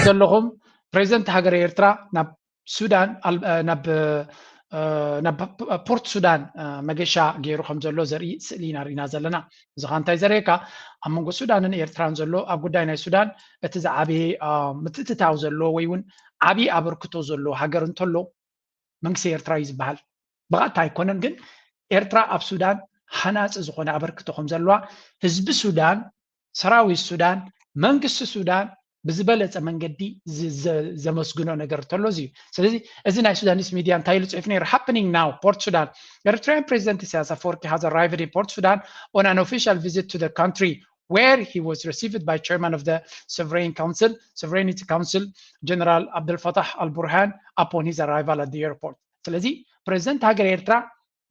ዘለኹም ፕሬዚደንት ሃገር ኤርትራ ናብ ሱዳን ናብ ናብ ፖርት ሱዳን መገሻ ገይሩ ከም ዘሎ ዘርኢ ስእሊ ኢና ርኢና ዘለና። እዚ ኸ እንታይ ዘርእየካ? ኣብ መንጎ ሱዳንን ኤርትራን ዘሎ ኣብ ጉዳይ ናይ ሱዳን እቲ ዝዓበየ ምትእትታው ዘሎ ወይ እውን ዓብዪ ኣበርክቶ ዘሎ ሃገር እንተሎ መንግስቲ ኤርትራ እዩ ዝበሃል። ብቐጥታ ኣይኮነን፣ ግን ኤርትራ ኣብ ሱዳን ሃናፂ ዝኾነ ኣበርክቶ ከም ዘለዋ ህዝቢ ሱዳን፣ ሰራዊት ሱዳን፣ መንግስቲ ሱዳን ብዝበለፀ መንገዲ ዘመስግኖ ነገር እንተሎ እዚ እዩ። ስለዚ እዚ ናይ ሱዳኒስ ሚድያ እንታይ ኢሉ ፅሒፉ ነይሩ? Happening now, Port Sudan. Eritrean President Isaias Afwerki has arrived in Port Sudan on an official visit to the country where he was received by chairman of the Sovereign Council, Sovereignty Council, General Abdel Fattah al-Burhan, upon his arrival at the airport. ስለዚ ፕሬዚደንት ሃገር ኤርትራ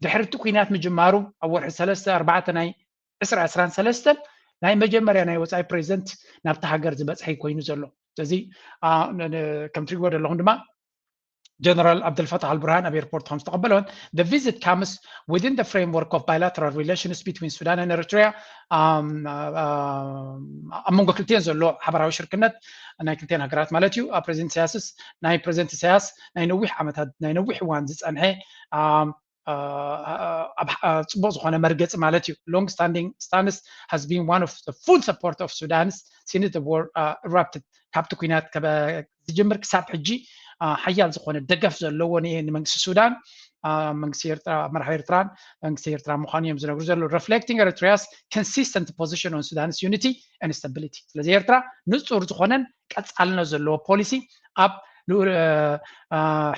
ድሕሪ እቲ ኲናት ምጅማሩ ኣብ ወርሒ ሰለስተ ኣርባዕተ ናይ ዕስራ ዕስራን ሰለስተን ናይ መጀመርያ ናይ ወፃኢ ፕሬዚደንት ናብቲ ሃገር ዝበፅሐ ኮይኑ ዘሎ። ስለዚ ከም ትሪእዎ ዘለኹም ድማ ጀነራል ኣብደልፈታህ ኣልቡርሃን ኣብ ኤርፖርት ከም ዝተቐበሎን the visit comes within the framework of bilateral relations between Sudan and Eritrea. ኣብ መንጎ ክልቲኤን ዘሎ ሓበራዊ ሽርክነት ናይ ክልቲኤን ሃገራት ማለት እዩ። ፕሬዚደንት ኢሳያስስ ናይ ፕሬዚደንት ኢሳያስ ናይ ነዊሕ ዓመታት ናይ ነዊሕ እዋን ዝፀንሐ ፅቡቅ ዝኾነ መርገፂ ማለት እዩ። Long standing stance has been one of the full support of Sudan's since the war erupted. ካብቲ ኲናት ዝጅምር ክሳብ ሕጂ ሓያል ዝኾነ ደገፍ ዘለዎ ንመንግስቲ ሱዳን መንግስቲ ኤርትራ መራሒ ኤርትራን መንግስቲ ኤርትራ ምዃኑ እዮም ዝነግሩ ዘለዉ። Reflecting Eritrea's consistent position on Sudan's unity and stability. ስለዚ ኤርትራ ንጹር ዝኾነን ቀጻልነት ዘለዎ ፖሊሲ ኣብ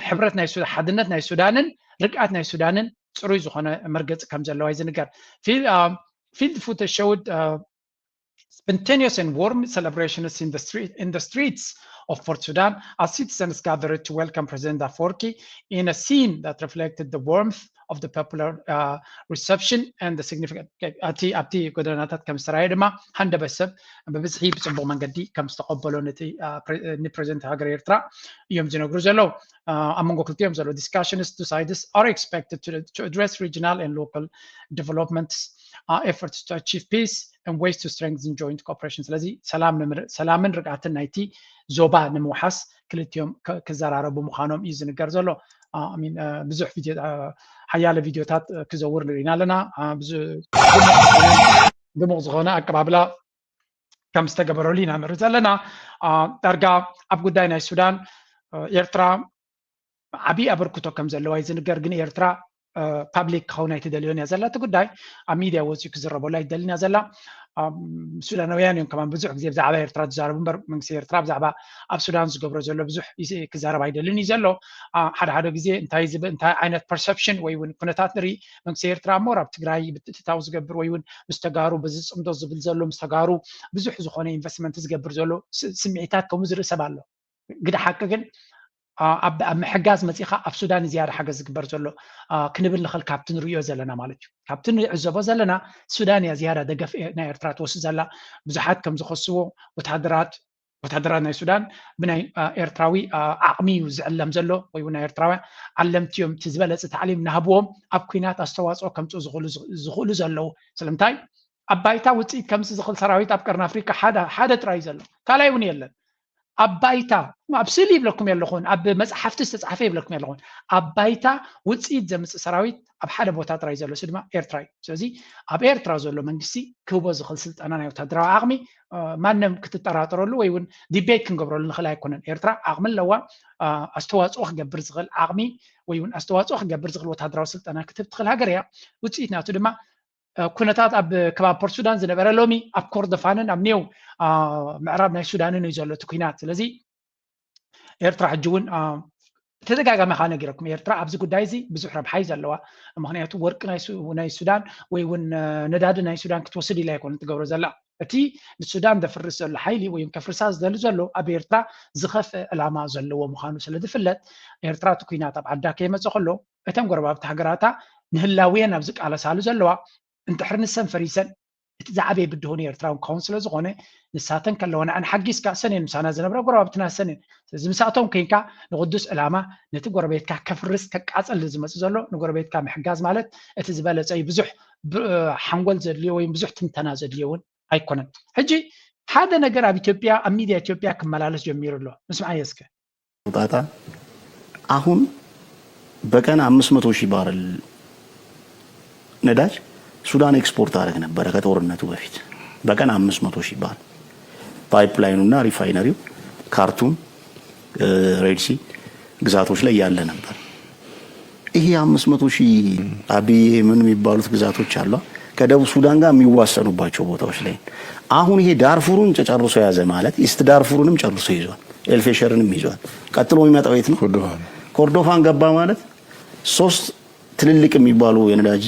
ሕብረት ናይ ሓድነት ናይ ሱዳንን ርግኣት ናይ ሱዳንን ጽሩይ ዝኾነ መርገጺ ከም ዘለዋ እዩ ዝንገር። Field footage showed spontaneous and warm celebrations in the street in the streets of Port Sudan as citizens gathered to welcome President Afwerki in a scene that reflected the warmth of the popular uh, reception and the significant. ኣብቲ ጎደናታት ከም ዝተራየ ድማ ሃንደበት ሰብ ብብዝሒ ብፅቡቅ መንገዲ ከም ዝተቀበሎ ነቲ ንፕሬዚደንት ሃገር ኤርትራ እዮም ዝነግሩ ዘለዉ። ኣብ መንጎ ክልቲኦም ዘሎ discussions, two sides are expected to, to address regional and local developments, uh, efforts to achieve peace and ways to strengthen joint cooperation. ስለዚ ሰላምን ርግኣትን ናይቲ ዞባ ንምውሓስ ክልቲኦም ክዘራረቡ ምዃኖም እዩ ዝንገር ዘሎ። ብዙሕ ሓያለ ቪድዮታት ክዘውር ንርኢና ኣለና። ድሙቕ ዝኾነ ኣቀባብላ ከም ዝተገበረሉ ኢና ንርኢ ዘለና። ዳርጋ ኣብ ጉዳይ ናይ ሱዳን ኤርትራ ዓብዪ ኣበርክቶ ከም ዘለዋ እዩ ዝንገር። ግን ኤርትራ ፓብሊክ ክኸውን ኣይትደልዮን እያ ዘላ። እቲ ጉዳይ ኣብ ሚድያ ወፂኡ ክዝረበሉ ኣይትደልን እያ ዘላ። ሱዳናውያን እዮም ከማን ብዙሕ ግዜ ብዛዕባ ኤርትራ ዝዛረቡ እምበር መንግስቲ ኤርትራ ብዛዕባ ኣብ ሱዳን ዝገብሮ ዘሎ ብዙሕ ክዛረብ ኣይደልን እዩ ዘሎ። ሓደ ሓደ ግዜ እንታይ ዓይነት ፐርሰፕሽን ወይ እውን ኩነታት ንርኢ። መንግስቲ ኤርትራ እሞ ኣብ ትግራይ ብትእትታው ዝገብር ወይ እውን ምስ ተጋሩ በዚ ዝፅምዶ ዝብል ዘሎ ምስ ተጋሩ ብዙሕ ዝኾነ ኢንቨስትመንት ዝገብር ዘሎ ስምዒታት ከምኡ ዝርኢ ሰብ ኣሎ። ግደ ሓቂ ግን ኣብ ምሕጋዝ መፂኻ ኣብ ሱዳን ዝያዳ ሓገዝ ዝግበር ዘሎ ክንብል ንኽእል ካብቲ ንሪኦ ዘለና ማለት እዩ። ካብቲ ንዕዘቦ ዘለና ሱዳን እያ ዝያዳ ደገፍ ናይ ኤርትራ ትወስድ ዘላ። ብዙሓት ከም ዝኸስዎ ወታደራት ወታደራት ናይ ሱዳን ብናይ ኤርትራዊ ዓቕሚ እዩ ዝዕለም ዘሎ ወይ እውን ናይ ኤርትራውያን ዓለምቲ እዮም እቲ ዝበለፀ ታዕሊም እናሃብዎም ኣብ ኲናት ኣስተዋፅኦ ከምፅኡ ዝኽእሉ ዘለዉ። ስለምንታይ ኣብ ባይታ ውፅኢት ከምዚ ዝኽእል ሰራዊት ኣብ ቀርኒ ኣፍሪካ ሓደ ጥራይ ዘሎ ካልኣይ እውን የለን። ኣብ ባይታ ኣብ ስእሊ ይብለኩም የለኹን ኣብ መፅሓፍቲ ዝተፃሓፈ ይብለኩም የለኹን ኣብ ባይታ ውፅኢት ዘምፅእ ሰራዊት ኣብ ሓደ ቦታ ጥራይ ዘሎ እሱ ድማ ኤርትራ እዩ። ስለዚ ኣብ ኤርትራ ዘሎ መንግስቲ ክህቦ ዝኽእል ስልጠና ናይ ወታደራዊ ዓቕሚ ማንም ክትጠራጠረሉ ወይ እውን ዲቤት ክንገብረሉ ንኽእል ኣይኮነን። ኤርትራ ዓቕሚ ኣለዋ። ኣስተዋፅኦ ክገብር ዝኽእል ዓቕሚ ወይ እውን ኣስተዋፅኦ ክገብር ዝኽእል ወታደራዊ ስልጠና ክትህብ ትኽእል ሃገር እያ። ውፅኢት ናቱ ድማ ኩነታት ኣብ ከባቢ ፖርት ሱዳን ዝነበረ ሎሚ ኣብ ኮርዶፋንን ኣብ ኔው ምዕራብ ናይ ሱዳንን እዩ ዘሎ እቲ ኩናት። ስለዚ ኤርትራ ሕጂ እውን ተደጋጋሚ ከዓ ነጊረኩም ኤርትራ ኣብዚ ጉዳይ እዚ ብዙሕ ረብሓ እዩ ዘለዋ። ምክንያቱ ወርቂ ናይ ሱዳን ወይ እውን ነዳዲ ናይ ሱዳን ክትወስድ ኢላ ኣይኮነ ትገብሮ ዘላ። እቲ ንሱዳን ዘፍርስ ዘሎ ሓይሊ ወይ ከፍርሳ ዝደሊ ዘሎ ኣብ ኤርትራ ዝኸፍአ ዕላማ ዘለዎ ምዃኑ ስለ ዝፍለጥ ኤርትራ እቲ ኩናት ኣብ ዓዳ ከይመፀ ከሎ እተን ጎረባብቲ ሃገራታ ንህላውየን ኣብ ዝቃለሳሉ ዘለዋ እንድሕር ንሰን ፈሪሰን እቲ ዝዓበየ ብድሆ ንኤርትራውን ክኸውን ስለ ዝኾነ ንሳተን ከለዋ ንዓን ሓጊዝካ ሰን እየን ምሳና ዝነብራ ጎረባብትና ሰን እየን። ስለዚ ምሳቶም ኮይንካ ንቕዱስ ዕላማ ነቲ ጎረቤትካ ከፍርስ ከቃፅል ዝመፅ ዘሎ ንጎረቤትካ ምሕጋዝ ማለት እቲ ዝበለፀ እዩ። ብዙሕ ሓንጎል ዘድልዮ ወይ ብዙሕ ትንተና ዘድልዮ እውን ኣይኮነን። ሕጂ ሓደ ነገር ኣብ ኢትዮጵያ ኣብ ሚድያ ኢትዮጵያ ክመላለስ ጀሚሩ ኣሎ። ምስምዓየ እስከ። ጣጣ አሁን በቀን አምስት መቶ ሺህ ባረል ነዳጅ ሱዳን ኤክስፖርት አደረግ ነበረ ከጦርነቱ በፊት በቀን አምስት መቶ ሺህ ባረል። ፓይፕላይኑና ሪፋይነሪው ካርቱም፣ ሬድሲ ግዛቶች ላይ ያለ ነበር። ይሄ አምስት መቶ ሺህ አብዬ ምን የሚባሉት ግዛቶች አሉ ከደቡብ ሱዳን ጋር የሚዋሰኑባቸው ቦታዎች ላይ። አሁን ይሄ ዳርፉሩን ጨርሶ ያዘ ማለት ኢስት ዳርፉሩንም ጨርሶ ይዟል፣ ኤልፌሸርንም ይዟል። ቀጥሎ የሚመጣው የት ነው? ኮርዶፋን። ኮርዶፋን ገባ ማለት ሶስት ትልልቅ የሚባሉ የነዳጅ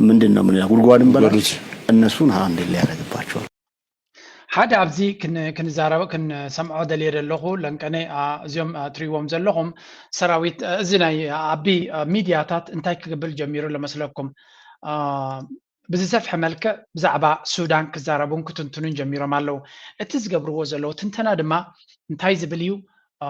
ምንድን ነው ምን ጉድጓድን በላች ጉድጓዶች። እነሱን ሃንድል ሊያደርግባቸዋል። ሓደ ኣብዚ ክን- ክንዛረብ ክንሰምዖ ደልየ ዘለኹ ለንቀነ አ፣ እዚኦም አ፣ ትሪዎም ዘለኹም ሰራዊት አ፣ እዚ ናይ ኣቢ አ፣ ሚድያታት እንታይ ክብል ጀሚሩ ለመስለኩም አ፣ ብዝሰፍሐ መልክዕ ብዛዕባ ሱዳን ክዛረቡን ክትንትኑን ጀሚሮም ኣለዉ። እቲ ዝገብርዎ ዘለዉ ትንተና ድማ እንታይ ዝብል እዩ? አ፣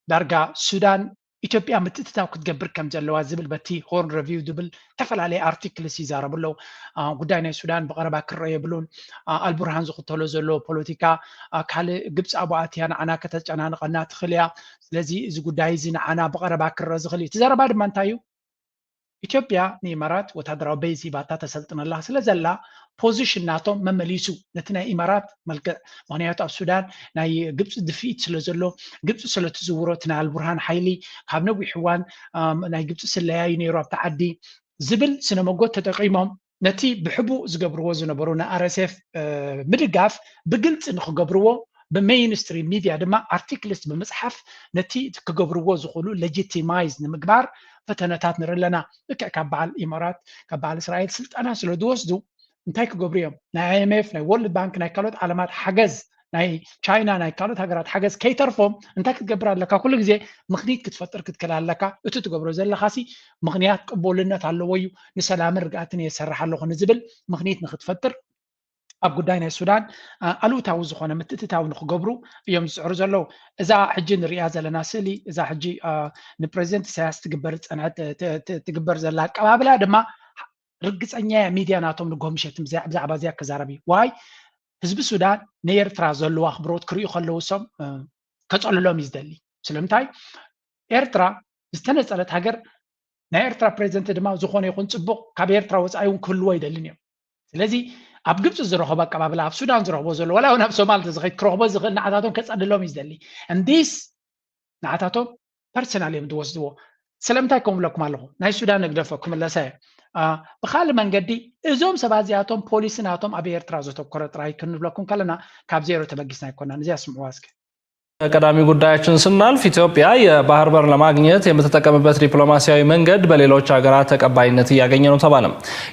ዳርጋ ሱዳን ኢትዮጵያ ምትእትታው ክትገብር ከም ዘለዋ ዝብል በቲ ሆርን ሪቪው ዝብል ዝተፈላለየ ኣርቲክልስ ይዛረቡ ኣለዉ። አ፣ ጉዳይ ናይ ሱዳን ብቐረባ ክረአ የብሉን። አ፣ ኣልቡርሃን ዝኽተሎ ዘሎ ፖለቲካ አ፣ ካልእ ግብፂ ኣብኡ ኣትያ ንዓና ከተጨናንቐና ትኽእል እያ። ስለዚ እዚ ጉዳይ እዚ ንዓና ብቐረባ ክረአ ዝኽእል እዩ። እቲ ዘረባ ድማ እንታይ እዩ? ኢትዮጵያ ንኢማራት ወታደራዊ ቤዝ ሂባታ ተሰልጥነላ ስለ ዘላ ፖዚሽን ናቶም መመሊሱ ነቲ ናይ ኢማራት መልክዕ። ምክንያቱ ኣብ ሱዳን ናይ ግብፂ ድፍኢት ስለ ዘሎ፣ ግብፂ ስለ ትዝውሮ እቲ ናይ ኣልቡርሃን ሓይሊ ካብ ነዊሕ እዋን ኣም፣ ናይ ግብፂ ስለያ እዩ ነይሩ ኣብቲ ዓዲ ዝብል ስነ መጎት ተጠቂሞም ነቲ ብሕቡእ ዝገብርዎ ዝነበሩ ን ኣር ኤስ ኤፍ ምድጋፍ ብግልፂ ንክገብርዎ ብሜይንስትሪም ሚድያ ድማ ኣርቲክልስ ብምፅሓፍ ነቲ ክገብርዎ ዝኽእሉ ሌጂቲማይዝ ንምግባር ፈተነታት ንርኢ ኣለና። ልክዕ ካብ በዓል ኢማራት ካብ በዓል እስራኤል ስልጠና ስለ ዝወስዱ እንታይ ክገብሩ እዮም? ናይ ኣይ ኤም ኤፍ ናይ ወርልድ ባንክ ናይ ካልኦት ዓለማት ሓገዝ ናይ ቻይና ናይ ካልኦት ሃገራት ሓገዝ ከይተርፎም እንታይ ክትገብር ኣለካ? ኩሉ ግዜ ምኽኒት ክትፈጥር ክትክእል ኣለካ። እቲ ትገብሮ ዘለኻሲ ምኽንያት ቅቡልነት ኣለዎ እዩ። ንሰላምን ርግኣትን እየ ዝሰርሕ ኣለኹ ንዝብል ምኽኒት ንክትፈጥር ኣብ ጉዳይ ናይ ሱዳን አ፣ ኣሉታዊ ዝኾነ ምትእትታው ንክገብሩ እዮም ዝፅዕሩ ዘለዉ። እዛ ሕጂ ንሪኣ ዘለና ስእሊ እዛ ሕጂ አ፣ ንፕሬዚደንት ኢሳያስ ትግበር ዝፀንሐት ት- ት- ትግበር ዘላ ኣቀባብላ ድማ ርግፀኛ እያ ሚድያ ናቶም ንጎምሸት ብዛ- ብዛዕባ እዚኣ ክዛረብ እዩ። ዋይ ህዝቢ ሱዳን ንኤርትራ ዘለዎ ኣኽብሮት ክርእዩ ከለዉ እሶም እ፣ ከፀልሎም እዩ ዝደሊ። ስለምንታይ ኤርትራ ዝተነፀለት ሃገር ናይ ኤርትራ ፕሬዚደንት ድማ ዝኾነ ይኹን ፅቡቕ ካብ ኤርትራ ወፃኢ እውን ክህልዎ ኣይደልን እዮም። ስለዚ ኣብ ግብፂ ዝረኸቦ ኣቀባብላ ኣብ ሱዳን ዝረኽቦ ዘሎ ዋላ እውን ኣብ ሶማል ተዝኸይድ ክረኽቦ ዝኽእል ንዓታቶም ከፀልሎም እዩ ዝደሊ። እንዲስ ንዓታቶም ፐርሰናል እዮም ዝወስድዎ። ስለምንታይ ከም ብለኩም ኣለኹ ናይ ሱዳን ንግደፎ ክምለሰ እየ። አ፣ ብካልእ መንገዲ እዞም ሰባት እዚኣቶም ፖሊሲ ናቶም ኣብ ኤርትራ ዘተኮረ ጥራይ ክንብለኩም ከለና ካብ ዜሮ ተበጊስና ኣይኮናን። እዚኣ ስምዕዋ እስኪ። ቀዳሚ ጉዳያችን ስናልፍ ኢትዮጵያ የባህር በር ለማግኘት የምትጠቀምበት ዲፕሎማሲያዊ መንገድ በሌሎች ሀገራት ተቀባይነት እያገኘ ነው ተባለ።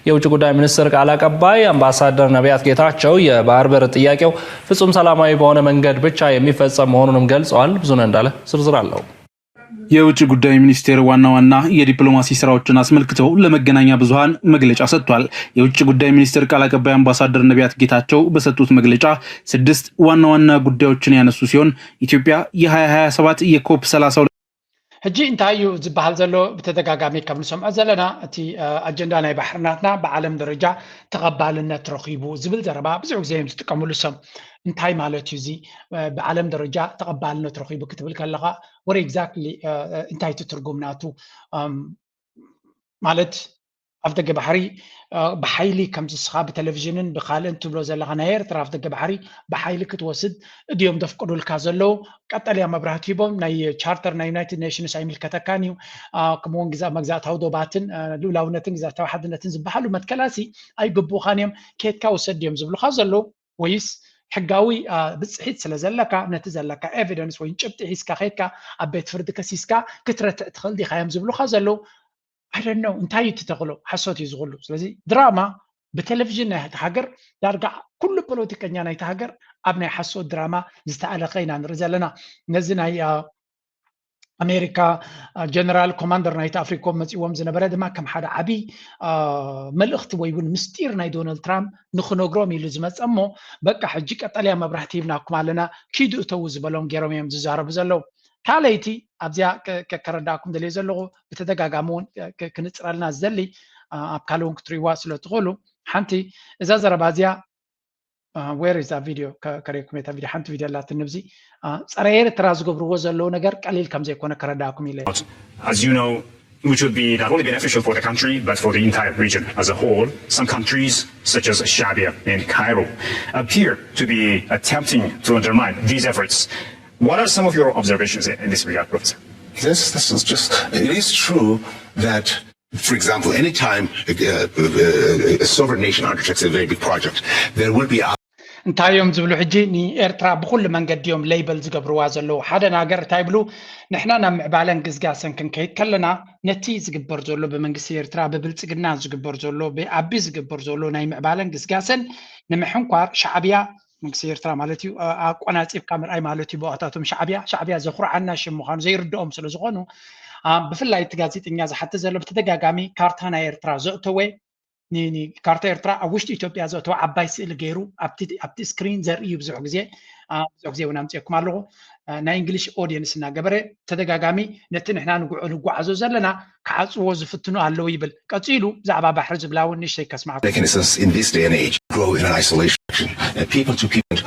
የውጭ ጉዳይ ሚኒስትር ቃል አቀባይ አምባሳደር ነቢያት ጌታቸው የባህር በር ጥያቄው ፍጹም ሰላማዊ በሆነ መንገድ ብቻ የሚፈጸም መሆኑንም ገልጸዋል። ብዙነህ እንዳለ ዝርዝር አለው። የውጭ ጉዳይ ሚኒስቴር ዋና ዋና የዲፕሎማሲ ስራዎችን አስመልክተው ለመገናኛ ብዙሃን መግለጫ ሰጥቷል። የውጭ ጉዳይ ሚኒስቴር ቃል አቀባይ አምባሳደር ነቢያት ጌታቸው በሰጡት መግለጫ ስድስት ዋና ዋና ጉዳዮችን ያነሱ ሲሆን ኢትዮጵያ የ2027 የኮፕ 32 ሕጂ እንታይ እዩ ዝበሃል ዘሎ? ብተደጋጋሚ ከም ንሰምዖ ዘለና እቲ አ፣ ኣጀንዳ ናይ ባሕሪ ናትና ብዓለም ደረጃ ተቐባልነት ረኺቡ ዝብል ዘረባ ብዙሕ ግዜ እዮም ዝጥቀምሉ። ሰብ እንታይ ማለት እዩ እዚ አ፣ ብዓለም ደረጃ ተቐባልነት ረኺቡ ክትብል ከለኻ ወረ ኤግዛክትሊ እንታይ እቲ ትርጉም ናቱ ኣም፣ ማለት ኣፍ ደገ ባሕሪ አ፣ ብሓይሊ ከምዚ ንስኻ ብቴሌቪዥንን ብካልእን ትብሎ ዘለኻ ናይ ኤርትራ ኣፍ ደገ ባሕሪ ብሓይሊ ክትወስድ ድዮም ዘፍቅዱልካ ዘለዉ? ቀጠልያ መብራህቲ ሂቦም ናይ ቻርተር ናይ ዩናይትድ ኔሽንስ ኣይምልከተካን እዩ አ፣ ከምኡውን ግዛ መግዛእታዊ ዶባትን አ፣ ልኡላውነትን ግዛእታዊ ሓድነትን ዝበሃሉ መትከላሲ ኣይግብኡኻን እዮም ኬትካ ውሰድ ድዮም ዝብሉኻ ዘለዉ? ወይስ ሕጋዊ አ፣ ብፅሒት ስለ ዘለካ ነቲ ዘለካ ኤቪደንስ ወይ ጭብጢ ሒዝካ ከይድካ ኣብ ቤት ፍርዲ ከሲስካ ክትረትዕ ትኽእል ዲኻ እዮም ዝብሉኻ ዘለዉ? I don't know እንታይ እዩ እቲ ተኽእሎ? ሓሶት እዩ ዝኽሉ። ስለዚ ድራማ ብቴሌቪዥን ናይ ሃገር ዳርጋ ኩሉ ፖለቲከኛ ናይቲ ሃገር ኣብ ናይ ሓሶት ድራማ ዝተኣለኸ ኢና ንርኢ ዘለና። ነዚ ናይ አ፣ ኣሜሪካ አ፣ ጀነራል ኮማንደር ናይቲ ኣፍሪኮም መፂዎም ዝነበረ ድማ ከም ሓደ ዓብይ አ፣ መልእኽቲ ወይ እውን ምስጢር ናይ ዶናልድ ትራምፕ ንክነግሮም ኢሉ ዝመፀ እሞ በቃ ሕጂ ቀጠልያ መብራህቲ ሂብናኩም ኣለና ኪዱ እተዉ ዝበሎም ገይሮም እዮም ዝዛረቡ ዘለዉ። ካልኣይቲ ኣብዚኣ ከ- ከ- ከረዳእኩም ደልየ ዘለኹ ብተደጋጋሚ እውን ከ- ከ- ክንፅረልና ዝደሊ አ፣ ኣብ ካልእ እውን ክትሪእዋ ስለ ትኽእሉ ሓንቲ እዛ ዘረባ እዚኣ Where is that video? ከርእየኩም እየ እታ ቪድዮ። ሓንቲ ቪድዮ ኣላትኒ ኣብዚ። ጸረ ኤርትራ ዝገብርዎ ዘለዉ ነገር ቀሊል ከም ዘይኮነ ከረዳእኩም ኢለ። As you know, which would be not only beneficial for the country but for the entire region as a whole. Some countries, such as Shabia and Cairo, appear to be attempting to undermine these efforts. What are some of your observations in this regard, Professor? This, this is just, it is true that, for example, anytime a, a, a sovereign nation undertakes a very big project, there will be እንታይ እዮም ዝብሉ ሕጂ? ንኤርትራ ብኩሉ መንገዲ እዮም ሌይበል ዝገብርዋ ዘለዉ። ሓደ ነገር እንታይ ይብሉ? ንሕና ናብ ምዕባለን ግስጋሰን ክንከይድ ከለና ነቲ ዝግበር ዘሎ ብመንግስቲ ኤርትራ ብብልጽግና ዝግበር ዘሎ ብኣቢ ዝግበር ዘሎ ናይ ምዕባለን ግስጋሰን ንምሕንኳር ሻዕብያ መንግስቲ ኤርትራ ማለት እዩ ኣቆናጺብካ ምርኣይ ማለት እዩ። ብዋታቶም ሻዕብያ ሻዕብያ ዘኹርዓና ሽም ምዃኑ ዘይርድኦም ስለ ዝኾኑ ብፍላይ እቲ ጋዜጠኛ ዝሓተ ዘሎ ብተደጋጋሚ ካርታ ናይ ኤርትራ ዘእተወ ካርታ ኤርትራ ኣብ ውሽጢ ኢትዮጵያ ዘእተወ ዓባይ ስእሊ ገይሩ ኣብቲ ስክሪን ዘርኢ እዩ። ብዙሕ ግዜ ብዙሕ ግዜ እውን ኣምፅየኩም ኣለኹ። ናይ እንግሊሽ ኦዲየንስ እናገበረ ተደጋጋሚ ነቲ ንሕና ንጉዖ ንጓዓዞ ዘለና ክዓፅዎ ዝፍትኑ ኣለዉ ይብል። ቀፂሉ ብዛዕባ ባሕሪ ዝብላ እውን ንእሽተይ ከስማዕኩም። Mechanisms in this day and age grow in an isolation. Uh, people to people,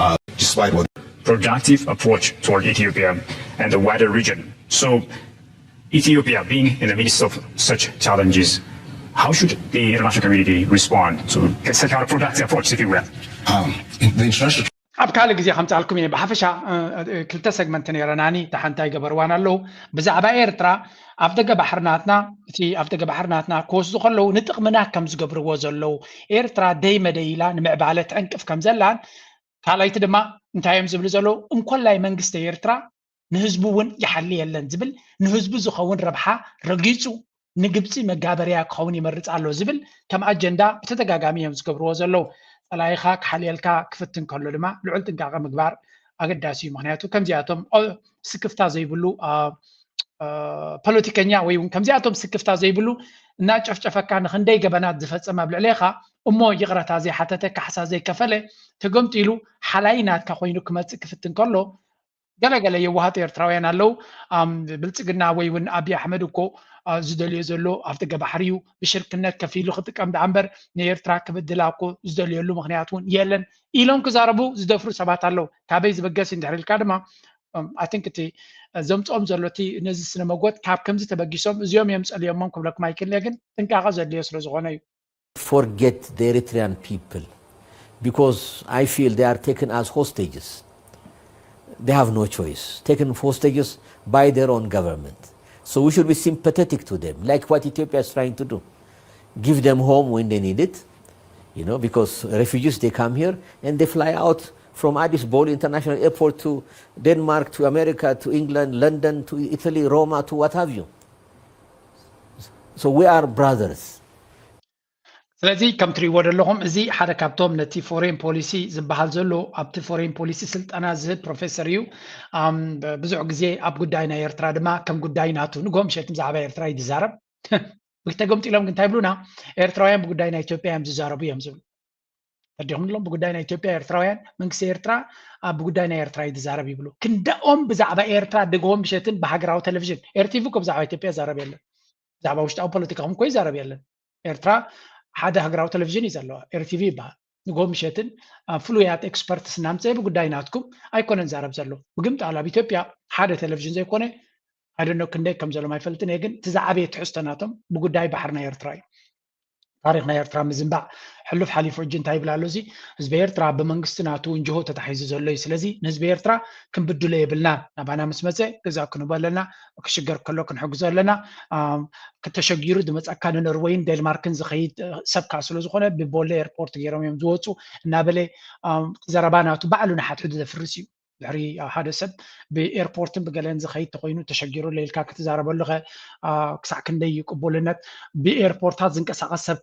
uh, despite what Productive approach toward Ethiopia and the wider region. So, Ethiopia being in the midst of such challenges, how should the international community respond to such a productive approach, if you will? Um, the international ኣብ ካልእ ግዜ ከምፃልኩም እየ። ብሓፈሻ ክልተ ሰግመንት ነይረናኒ። እታ ሓንቲ ኣይገበርዋን ኣለዉ። ብዛዕባ ኤርትራ ኣብ ደገ ባሕሪ ናትና እቲ ኣብ ደገ ባሕሪ ናትና ክወስዱ ከለዉ ንጥቕምና ከም ዝገብርዎ ዘለዉ ኤርትራ ደይ መደይ ኢላ ንምዕባለ ትዕንቅፍ ከም ዘላን ካልኣይቲ ድማ እንታይ እዮም ዝብሉ ዘለዉ እንኮላይ መንግስቲ ኤርትራ ንህዝቡ እውን ይሓሊ የለን ዝብል ንህዝቡ ዝኸውን ረብሓ ረጊፁ ንግብፂ መጋበርያ ክኸውን ይመርፅ ኣሎ ዝብል ከም ኣጀንዳ ብተደጋጋሚ እዮም ዝገብርዎ ዘለዉ። ፀላኢኻ ክሓልየልካ ክፍትን ከሎ ድማ ልዑል ጥንቃቐ ምግባር ኣገዳሲ እዩ። ምክንያቱ ከምዚኣቶም ስክፍታ ዘይብሉ ፖለቲከኛ ወይ እውን ከምዚኣቶም ስክፍታ ዘይብሉ እናጨፍጨፈካ ንክንደይ ገበናት ዝፈፀመ ኣብ ልዕሌኻ እሞ ይቕረታ ዘይሓተተ ካሕሳ ዘይከፈለ ተገምጢሉ ሓላይ ናትካ ኮይኑ ክመፅእ ክፍትን ከሎ ገለገለ የዋሃት ኤርትራውያን ኣለዉ። ብልፅግና ወይ እውን ኣብይ ኣሕመድ እኮ ዝደልዮ ዘሎ ኣብ ደገ ባሕሪ እዩ። ብሽርክነት ከፊሉ ክጥቀም ደኣ እምበር ንኤርትራ ክብድላ እኮ ዝደልየሉ ምክንያት እውን የለን ኢሎም ክዛረቡ ዝደፍሩ ሰባት ኣለዉ። ካበይ ዝበገስ እንድሕር ኢልካ ድማ ኣይ ቲንክ እቲ ዘምፅኦም ዘሎ እቲ ነዚ ስነ መጎት ካብ ከምዚ ተበጊሶም እዚኦም እዮም ፀልዮሞም ክብለኩም ኣይክእልን እየ፣ ግን ጥንቃቐ ዘድልዮ ስለ ዝኾነ እዩ። Forget the Eritrean people because I feel they are taken as hostages. They have no choice. Taken hostages by their own government. So we should be sympathetic to them, like what Ethiopia is trying to do. Give them home when they need it, you know, because refugees, they come here and they fly out from Addis Bole International Airport to Denmark, to America, to England, London, to Italy, Roma, to what have you. So we are brothers. ስለዚ ከም ትሪእዎ ዘለኹም እዚ ሓደ ካብቶም ነቲ ፎሬን ፖሊሲ ዝበሃል ዘሎ ኣብቲ ፎሬን ፖሊሲ ስልጠና ዝህብ ፕሮፌሰር እዩ። ብዙሕ ግዜ ኣብ ጉዳይ ናይ ኤርትራ ድማ ከም ጉዳይ ናቱ ንጎ ምሸት ብዛዕባ ኤርትራ እዩ ዝዛረብ። ተገምጢሎም ግን እንታይ ይብሉና? ኤርትራውያን ብጉዳይ ናይ ኢትዮጵያ እዮም ዝዛረቡ እዮም ዝብሉ። ተዲኹም ሎም ብጉዳይ ናይ ኢትዮጵያ ኤርትራውያን መንግስቲ ኤርትራ ብጉዳይ ናይ ኤርትራ እዩ ዝዛረብ ይብሉ። ክንደኦም ብዛዕባ ኤርትራ ድግሆም ምሸትን ብሃገራዊ ቴሌቪዥን ኤርቲቪ እኮ ብዛዕባ ኢትዮጵያ ይዛረብ የለን። ብዛዕባ ውሽጣዊ ፖለቲካኹም እኮ ይዛረብ የለን። ኤርትራ ሓደ ሃገራዊ ቴሌቪዥን እዩ ዘለዋ፣ ኤርቲቪ ይበሃል። ንጎ ምሸትን ፍሉያት ኤክስፐርትስ እናምፀ ብጉዳይ ናትኩም ኣይኮነን ዛረብ ዘሎ። ብግምጣሉ ኣብ ኢትዮጵያ ሓደ ቴሌቪዥን ዘይኮነ ኣይደኖ ክንደይ ከም ዘሎም ኣይፈልጥን እየ፣ ግን እቲ ዝዓበየ ትሕዝቶ ናቶም ብጉዳይ ባሕሪ ናይ ኤርትራ እዩ። ታሪክ ናይ ኤርትራ ምዝንባዕ ሕሉፍ ሓሊፉ ሕጂ እንታይ ይብል ኣሎ? እዚ ህዝቢ ኤርትራ ብመንግስቲ ናቱ እንጅሆ ተታሒዙ ዘሎ እዩ። ስለዚ ንህዝቢ ኤርትራ ክንብድሎ የብልናን። ናባና ምስ መፀ ገዛ ክንቦ ኣለና፣ ክሽገር ከሎ ክንሕግዞ ኣለና። ተሸጊሩ ዝመፀካ ንኖርወይን ዴንማርክን ዝኸይድ ሰብ ከዓ ስለዝኾነ ብቦሌ ኤርፖርት ገይሮም እዮም ዝወፁ እናበለ ዘረባ ናቱ ባዕሉ ንሓድሕዱ ዘፍርስ እዩ። ድሕሪ ሓደ ሰብ ብኤርፖርትን ብገለን ዝኸይድ ተኮይኑ ተሸጊሩ ለይልካ ክትዛረበሉ ከ ክሳዕ ክንደይ እዩ ቅቡልነት? ብኤርፖርታት ዝንቀሳቀስ ሰብ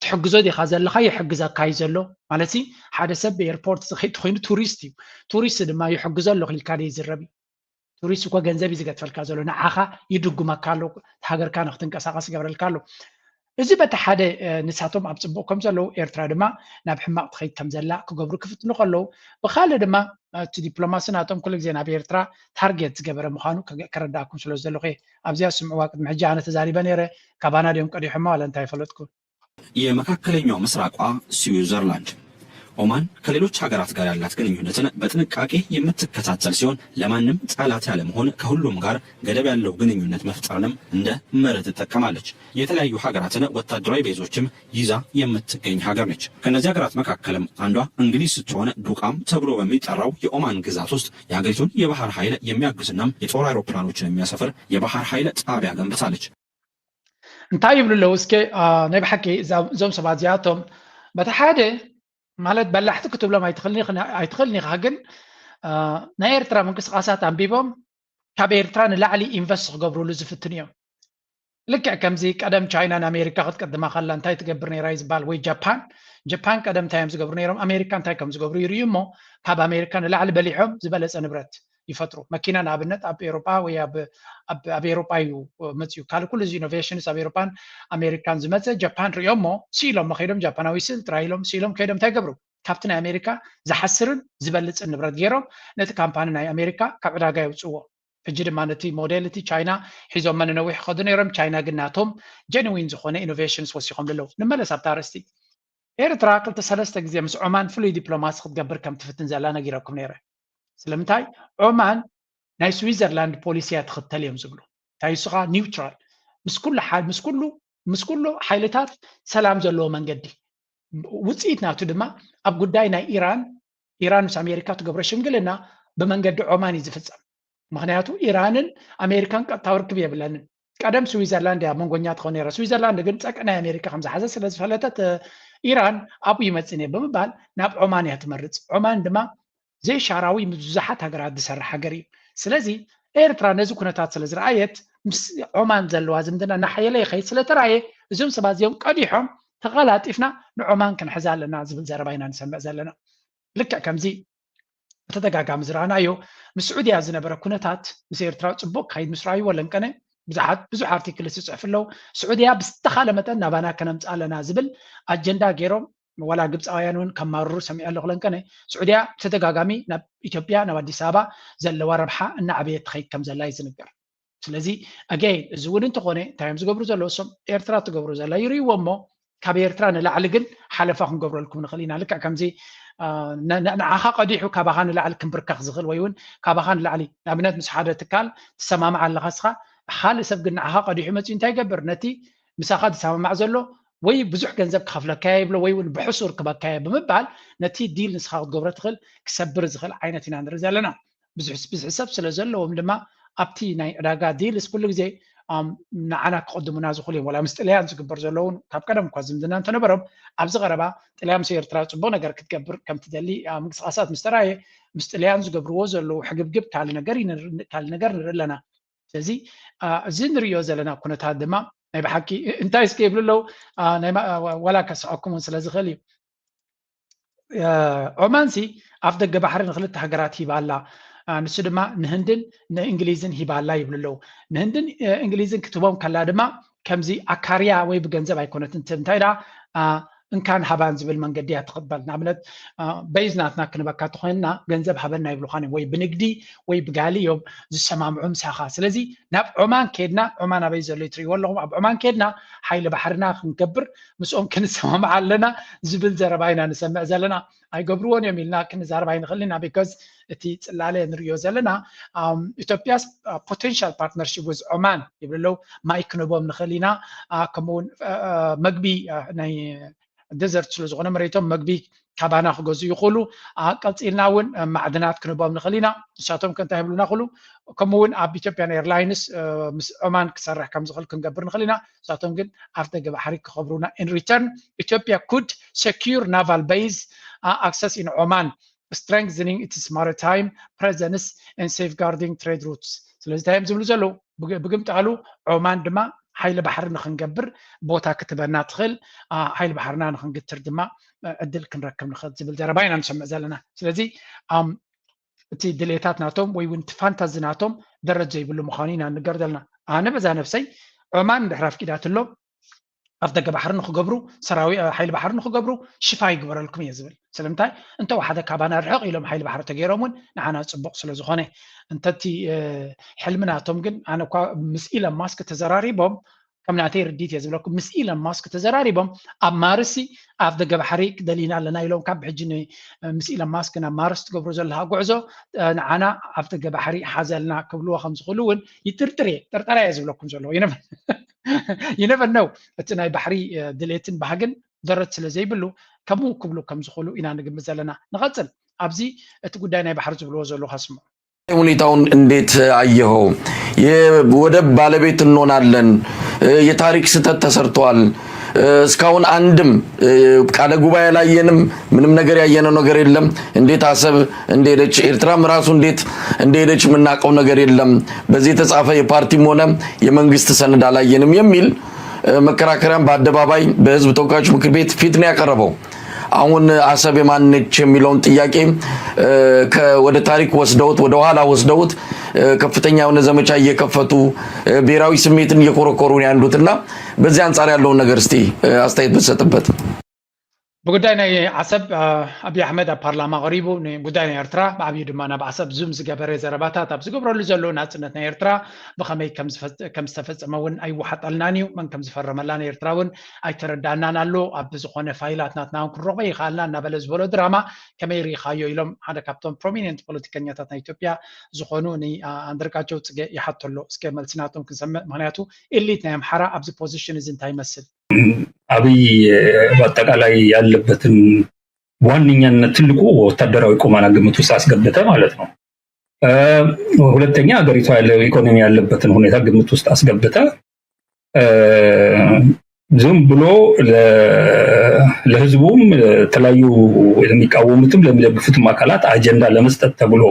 ትሕግዞ ዲኻ ዘለኻ? ይሕግዘካ እዩ ዘሎ ማለት ሓደ ሰብ ብኤርፖርት ዝኸይድ ተኮይኑ ቱሪስት እዩ። ቱሪስት ድማ ይሕግዞ ኣለኹ ኢልካ ዶ ይዝረብ እዩ? ቱሪስት እኮ ገንዘብ እዩ ዝገድፈልካ ዘሎ፣ ንዓኻ ይድጉመካ ኣሎ፣ ሃገርካ ንክትንቀሳቀስ ይገብረልካ ኣሎ። እዚ በቲ ሓደ ንሳቶም ኣብ ፅቡቅ ከም ዘለዉ ኤርትራ ድማ ናብ ሕማቅ ትኸይድ ከም ዘላ ክገብሩ ክፍትኑ ከለዉ ብካልእ ድማ እቲ ዲፕሎማሲ ናቶም ኩሉ ግዜ ናብ ኤርትራ ታርጌት ዝገበረ ምዃኑ ከረዳእኩም ስለ ዝደለኹ እየ። ኣብዚኣ ስምዕዋ ቅድሚ ሕጂ ኣነ ተዛሪበ ነይረ። ካባና ድዮም ቀዲሖማ ዋላ እንታይ ይፈለጥኩ። የመካከለኛው ምስራቋ ስዊዘርላንድ ኦማን ከሌሎች ሀገራት ጋር ያላት ግንኙነትን በጥንቃቄ የምትከታተል ሲሆን ለማንም ጠላት ያለመሆን፣ ከሁሉም ጋር ገደብ ያለው ግንኙነት መፍጠርንም እንደ መርህ ትጠቀማለች። የተለያዩ ሀገራትን ወታደራዊ ቤዞችም ይዛ የምትገኝ ሀገር ነች። ከእነዚህ ሀገራት መካከልም አንዷ እንግሊዝ ስትሆን ዱቃም ተብሎ በሚጠራው የኦማን ግዛት ውስጥ የሀገሪቱን የባህር ኃይል የሚያግዝና የጦር አውሮፕላኖችን የሚያሰፍር የባህር ኃይል ጣቢያ ገንብታለች። እንታይ ይብሉ ኣለዉ እስከ? ናይ ብሓቂ እዞም ሰባት እዚኣቶም በቲ ሓደ ማለት በላሕቲ ክትብሎም ኣይትኽእልን ኢኻ፣ ግን ናይ ኤርትራ ምንቅስቃሳት ኣንቢቦም ካብ ኤርትራ ንላዕሊ ኢንቨስት ክገብርሉ ዝፍትን እዮም። ልክዕ ከምዚ ቀደም ቻይና ንኣሜሪካ ክትቀድማ ከላ እንታይ ትገብር ነይራ እዩ ዝበሃል፣ ወይ ጃፓን። ጃፓን ቀደም እንታይ እዮም ዝገብሩ ነይሮም፣ ኣሜሪካ እንታይ ከም ዝገብሩ ይርእዩ እሞ ካብ ኣሜሪካ ንላዕሊ በሊሖም ዝበለፀ ንብረት ይፈጥሩ። መኪና ንኣብነት ኣብ ኤሮጳ ወይ ኣብ ኤሮጳ እዩ መፅዩ። ካልእ ኩሉ እዚ ኢኖቬሽንስ ኣብ ኤሮጳን ኣሜሪካን ዝመፀ ጃፓን ሪኦሞ ስኢሎም ከይዶም ጃፓናዊ ስእል ጥራይ ኢሎም ስኢሎም ከይዶም እንታይ ገብሩ? ካብቲ ናይ ኣሜሪካ ዝሓስርን ዝበልፅን ንብረት ገይሮም ነቲ ካምፓኒ ናይ ኣሜሪካ ካብ ዕዳጋ የውፅዎ። ሕጂ ድማ ነቲ ሞዴል እቲ ቻይና ሒዞሞ ንነዊሕ ክኸዱ ነይሮም። ቻይና ግን ናቶም ጀንዊን ዝኾነ ኢኖቬሽንስ ወሲኾም ኣለዉ። ንመለስ ኣብታ ኣርእስቲ። ኤርትራ ክልተ ሰለስተ ግዜ ምስ ዖማን ፍሉይ ዲፕሎማሲ ክትገብር ከም ትፍትን ዘላ ነጊረኩም ነይረ። ስለምንታይ? ዖማን ናይ ስዊዘርላንድ ፖሊሲ እያ ትኽተል እዮም ዝብሉ። እንታይ ንሱ ኸኣ ኒውትራል፣ ምስ ኩሉ ሓ- ምስ ኩሉ ምስ ኩሉ ሓይልታት ሰላም ዘለዎ መንገዲ። ውፅኢት ናቱ ድማ ኣብ ጉዳይ ናይ ኢራን ኢራን ምስ ኣሜሪካ ትገብሮ ሽምግልና ብመንገዲ ዖማን እዩ ዝፍፀም። ምክንያቱ ኢራንን ኣሜሪካን ቀጥታዊ ርክብ የብለንን። ቀደም ስዊዘርላንድ እያ መንጎኛ ትኸውን ነይራ። ስዊዘርላንድ ግን ፀቅዒ ናይ ኣሜሪካ ከም ዝሓዘ ስለ ዝፈለጠት ኢራን ኣብኡ ይመፅን እየ ብምባል ናብ ዖማን እያ ትመርፅ። ዖማን ድማ ዘይሻራዊ ምስ ብዙሓት ሃገራት ዝሰርሕ ሃገር እዩ። ስለዚ ኤርትራ ነዚ ኩነታት ስለ ዝረኣየት ምስ ዖማን ዘለዋ ዝምድና እናሓየለ ይኸይድ ስለ ተራእየ እዞም ሰባት እዚኦም ቀዲሖም ተቐላጢፍና ንዖማን ክንሕዛ ኣለና ዝብል ዘረባ ኢና ንሰምዕ ዘለና። ልክዕ ከምዚ ብተደጋጋሚ ዝረኣናዮ ምስ ስዑድያ ዝነበረ ኩነታት ምስ ኤርትራ ፅቡቅ ካይድ ምስ ረኣይዎ ለንቀነ ብዙሓት ብዙሕ ኣርቲክል ዝፅሕፍ ኣለዉ። ስዑድያ ብዝተኻለ መጠን ናባና ከነምፅኣ ኣለና ዝብል ኣጀንዳ ገይሮም ዋላ ግብፃውያን እውን ከማርሩ ሰሚዐ ኣለኹ። ለንቀነ ስዑድያ ብተደጋጋሚ ናብ ኢትዮጵያ ናብ ኣዲስ ኣበባ ዘለዋ ረብሓ እናዓበየት ትኸይድ ከም ዘላ እዩ ዝንገር። ስለዚ ኣገይን እዚ እውን እንተኾነ እንታይ እዮም ዝገብሩ ዘለዉ? እሶም ኤርትራ ትገብሩ ዘላ ይርእይዎ እሞ ካብ ኤርትራ ንላዕሊ ግን ሓለፋ ክንገብረልኩም ንኽእል ኢና። ልክዕ ከምዚ ንዓኻ ቀዲሑ ካባኻ ንላዕሊ ክንብርከኽ ዝኽእል ወይ እውን ካባኻ ንላዕሊ ንኣብነት ምስ ሓደ ትካል ትሰማማዕ ኣለኻ እስኻ፣ ካልእ ሰብ ግን ንዓኻ ቀዲሑ መፂኡ እንታይ ይገብር? ነቲ ምሳኻ ዝሰማማዕ ዘሎ ወይ ብዙሕ ገንዘብ ክኸፍለካያ ይብሎ ወይ እውን ብሕሱር ክበካያ ብምባል ነቲ ዲል ንስኻ ክትገብሮ ትኽእል ክሰብር ዝኽእል ዓይነት ኢና ንርኢ ዘለና። ብዙሕ ሰብ ስለ ዘለዎም ድማ ኣብቲ ናይ ዕዳጋ ዲልስ ኩሉ ግዜ ንዓና ክቐድሙና ዝኽእሉ እዮም። ዋላ ምስ ጥልያን ዝግበር ዘለውን ካብ ቀደም እኳ ዝምድና እንተነበሮም ኣብዚ ቀረባ ጥልያን ምስ ኤርትራ ፅቡቅ ነገር ክትገብር ከም ትደሊ ምንቅስቃሳት ምስ ተራእየ ምስ ጥልያን ዝገብርዎ ዘለዉ ሕግብግብ ካልእ ነገር ካልእ ነገር ንርኢ ኣለና። ስለዚ እዚ ንሪኦ ዘለና ኩነታት ድማ ናይ ብሓቂ እንታይ እስከ ይብሉ ኣለዉ ዋላ ከስሐኩም እውን ስለ ዝኽእል እዩ። ዖማንሲ ኣፍ ደገ ባሕሪ ንክልተ ሃገራት ሂባ ኣላ። ንሱ ድማ ንህንድን ንእንግሊዝን ሂባ ኣላ ይብሉ ኣለዉ። ንህንድን እንግሊዝን ክትቦም ከላ ድማ ከምዚ ኣካርያ ወይ ብገንዘብ ኣይኮነትን ትብ እንታይ ዳ እንካን ሃባን ዝብል መንገዲ እያ ትቕበል። ንኣብነት በይዝ ናትና ክንበካ ተኾይንና ገንዘብ ሃበና ይብሉኻን ወይ ብንግዲ ወይ ብጋሊ እዮም ዝሰማምዑ ምሳኻ። ስለዚ ናብ ዖማን ከድና ዖማን ኣበይ ዘሎ ትሪእዎ ኣለኹም ኣብ ዖማን ከድና ሓይሊ ባሕርና ክንገብር ምስኦም ክንሰማማዕ ኣለና ዝብል ዘረባ ኢና ንሰምዕ ዘለና። ኣይገብርዎን እዮም ኢልና ክንዛረብ ኣይንኽእልን ኢና። ቢካዝ እቲ ፅላለ ንሪኦ ዘለና ኢትዮጵያስ ፖቴንሻል ፓርትነርሽፕ ዊዝ ዖማን ይብሉ ኣለዉ። ማይ ክንቦም ንኽእል ኢና። ከምኡውን መግቢ ናይ ደዘርት ስለ ዝኾነ መሬቶም መግቢ ካባና ክገዙ ይኽእሉ። ቀፂልና እውን ማዕድናት ክንቦም ንኽእል ኢና። ንሳቶም ከ እንታይ ይብሉና ክሉ ከምኡ እውን ኣብ ኢትዮጵያን ኤርላይንስ ምስ ዖማን ክሰርሕ ከም ዝኽእል ክንገብር ንኽእል ኢና። ንሳቶም ግን ኣፍ ደገ ባሕሪ ክኸብሩና in return ኢትዮጵያ could secure naval base access in Oman strengthening its maritime presence and safeguarding trade routes። ስለዚ እንታይ እዮም ዝብሉ ዘለዉ? ብግምጣሉ ዖማን ድማ ሓይሊ ባሕሪ ንክንገብር ቦታ ክትበና ትኽእል፣ ሓይሊ ባሕርና ንክንግትር ድማ ዕድል ክንረክብ ንኽእል ዝብል ዘረባ ኢና ንሰምዕ ዘለና። ስለዚ እቲ ድሌታት ናቶም ወይ እውን እቲ ፋንታዚ ናቶም ደረት ዘይብሉ ምዃኑ ኢና ንገር ዘለና። ኣነ በዛ ነብሰይ ዖማን እንድሕር ኣፍቂዳትሎ ኣፍ ደገ ባሕሪ ንክገብሩ ሰራዊ ሓይሊ ባሕሪ ንክገብሩ ሽፋ ይግበረልኩም እየ ዝብል። ስለምንታይ እንተወሓደ ካባና ርሕቕ ኢሎም ሓይሊ ባሕሪ ተገይሮም እውን ንዓና ፅቡቕ ስለ ዝኾነ እንተቲ ሕልሚ ናቶም ግን ኣነ እኳ ምስ ኢለን ማስክ ተዘራሪቦም ከም ናተይ ርዲት እየ ዝብለኩም፣ ምስ ኢለን ማስክ ተዘራሪቦም ኣብ ማርሲ ኣፍ ደገ ባሕሪ ክደልይና ኣለና ኢሎም ካብ ሕጂ ን- ምስ ኢለን ማስክ ናብ ማርስ ትገብሮ ዘለካ ጉዕዞ ንዓና ኣፍ ደገ ባሕሪ ሓዘልና ክብልዎ ከም ዝኽእሉ እውን ይጥርጥር እየ። ጥርጠራ እየ ዝብለኩም ዘለኹ። ይነፈነው እቲ ናይ ባሕሪ ድሌትን ባህግን ደረት ስለ ዘይብሉ ከምኡ ክብሉ ከም ዝኽእሉ ኢና ንግምት ዘለና። ንቐፅል ኣብዚ እቲ ጉዳይ ናይ ባሕሪ ዝብልዎ ዘለዉ ከስምዑ። ሁኔታውን እንዴት አየኸው? የወደብ ባለቤት እንሆናለን፣ የታሪክ ስህተት ተሰርተዋል። እስካሁን አንድም ቃለ ጉባኤ አላየንም። ምንም ነገር ያየነው ነገር የለም። እንዴት አሰብ እንደሄደች ኤርትራም ራሱ እንዴት እንደሄደች የምናውቀው ነገር የለም። በዚህ የተጻፈ የፓርቲም ሆነ የመንግስት ሰነድ አላየንም የሚል መከራከሪያም በአደባባይ በህዝብ ተወካዮች ምክር ቤት ፊት ነው ያቀረበው። አሁን አሰብ የማነች የሚለውን ጥያቄ ወደ ታሪክ ወስደውት ወደ ኋላ ወስደውት ከፍተኛ የሆነ ዘመቻ እየከፈቱ ብሔራዊ ስሜትን እየኮረኮሩ ነው ያሉት እና በዚህ አንጻር ያለውን ነገር እስቲ አስተያየት ብትሰጥበት። ብጉዳይ ናይ ዓሰብ ኣብይ ኣሕመድ ኣብ ፓርላማ ቀሪቡ ንጉዳይ ናይ ኤርትራ ብዓብዩ ድማ ናብ ዓሰብ ዙም ዝገበረ ዘረባታት ኣብ ዝገብረሉ ዘሎ ናፅነት ናይ ኤርትራ ብኸመይ ከም ዝተፈፀመ እውን ኣይወሓጠልናን እዩ። መን ከም ዝፈረመላ ናይ ኤርትራ እውን ኣይተረዳእናን ኣሎ። ኣብ ዝኾነ ፋይላት ናትና እውን ክንረኽቦ ይኸኣልና እናበለ ዝበሎ ድራማ ከመይ ርኢኻዮ ኢሎም ሓደ ካብቶም ፕሮሚኒንት ፖለቲከኛታት ናይ ኢትዮጵያ ዝኾኑ ንኣንደርጋቸው ፅገ ይሓተሎ። እስከ መልሲ ናቶም ክንሰምዕ። ምክንያቱ ኢሊት ናይ ኣምሓራ ኣብዚ ፖዚሽን እዚ እንታይ ይመስል? አብይ በአጠቃላይ ያለበትን ዋነኛነት ትልቁ ወታደራዊ ቁመና ግምት ውስጥ አስገብተ ማለት ነው። ሁለተኛ ሀገሪቷ ያለው ኢኮኖሚ ያለበትን ሁኔታ ግምት ውስጥ አስገብተ ዝም ብሎ ለህዝቡም ለተለያዩ ለሚቃወሙትም ለሚደግፉትም አካላት አጀንዳ ለመስጠት ተብሎ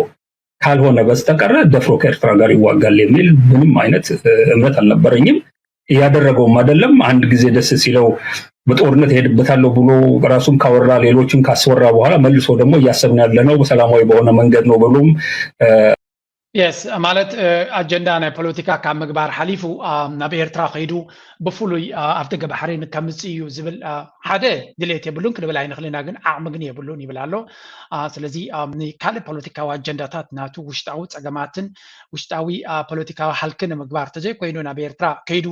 ካልሆነ በስተቀረ ደፍሮ ከኤርትራ ጋር ይዋጋል የሚል ምንም አይነት እምነት አልነበረኝም። እያደረገውም አይደለም። አንድ ጊዜ ደስ ሲለው በጦርነት እሄድበታለሁ ብሎ ራሱን ካወራ ሌሎችን ካስወራ በኋላ መልሶ ደግሞ እያሰብን ያለነው በሰላማዊ በሆነ መንገድ ነው ብሎም የስ ማለት ኣጀንዳ ናይ ፖለቲካ ካብ ምግባር ሓሊፉ ናብ ኤርትራ ከይዱ ብፍሉይ ኣብ ደገ ባሕሪ ንከምፅእ እዩ ዝብል ሓደ ድሌት የብሉን ክንብል ኣይንኽልና፣ ግን ዓቕሚ ግን የብሉን ይብል ኣሎ። ስለዚ ንካልእ ፖለቲካዊ ኣጀንዳታት ናቱ ውሽጣዊ ፀገማትን ውሽጣዊ ፖለቲካዊ ሃልኪ ንምግባር ተዘይኮይኑ ናብ ኤርትራ ከይዱ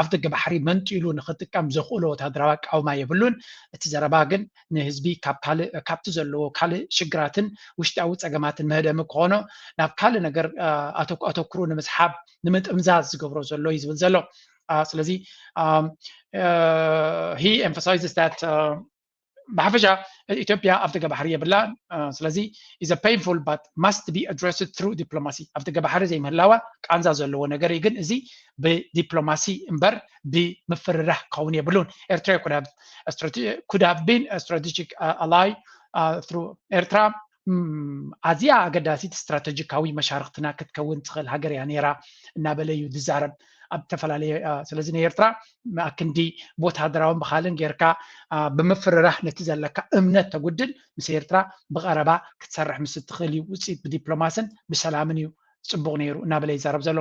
ኣፍ ደገ ባሕሪ መንጢሉ ንክጥቀም ዘኽእሎ ወታደራዊ ኣቃውማ የብሉን። እቲ ዘረባ ግን ንህዝቢ ካብ ካልእ ካብቲ ዘለዎ ካልእ ሽግራትን ውሽጣዊ ጸገማትን መህደሚ ክኾኖ ናብ ካልእ ነገር ኣተኩሩ ንምስሓብ ንምጥምዛዝ ዝገብሮ ዘሎ እዩ ዝብል ዘሎ። ስለዚ he emphasizes that ብሓፈሻ ኢትዮጵያ ኣብ ደገ ባሕሪ የብላን። ስለዚ is a painful but must be addressed through diplomacy። ኣብ ደገ ባሕሪ ዘይምህላዋ ቃንዛ ዘለዎ ነገር እዩ፣ ግን እዚ ብዲፕሎማሲ እምበር ብምፍርራህ ክኸውን የብሉን። ኤርትራ could have been strategic ally through ኤርትራ ኣዝያ ኣገዳሲት ስትራተጂካዊ መሻርክትና ክትከውን ትኽእል ሃገር እያ ነይራ እናበለ እዩ ዝዛረብ ኣብ ዝተፈላለየ። ስለዚ ንኤርትራ ኣክንዲ ብወታደራውን ብኻልን ጌርካ ብምፍርራህ ነቲ ዘለካ እምነት ተጉድል ምስ ኤርትራ ብቐረባ ክትሰርሕ ምስ እትኽእል እዩ ውፅኢት ብዲፕሎማስን ብሰላምን እዩ ፅቡቕ ነይሩ እናበለ ይዛረብ ዘሎ።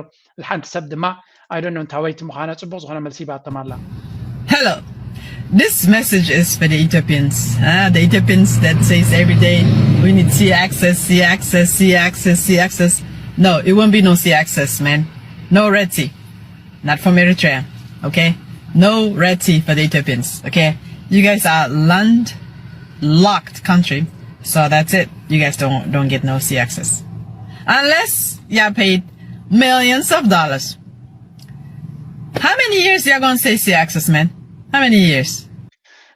ሓንቲ ሰብ ድማ ኣይዶኖ እንታወይቲ ምዃና ፅቡቕ ዝኾነ መልሲ ይባቶም ኣላ። Hello. This message is for the Ethiopians. Uh, the Ethiopians that says every day we need sea access, sea access, sea access, sea access. No, it won't be no sea access, man. No Red Sea. Not from Eritrea. Okay? No Red Sea for the Ethiopians. Okay? You guys are land locked country. So that's it. You guys don't don't get no sea access. Unless you're paid millions of dollars. How many years y'all gonna say sea access, man? How many years?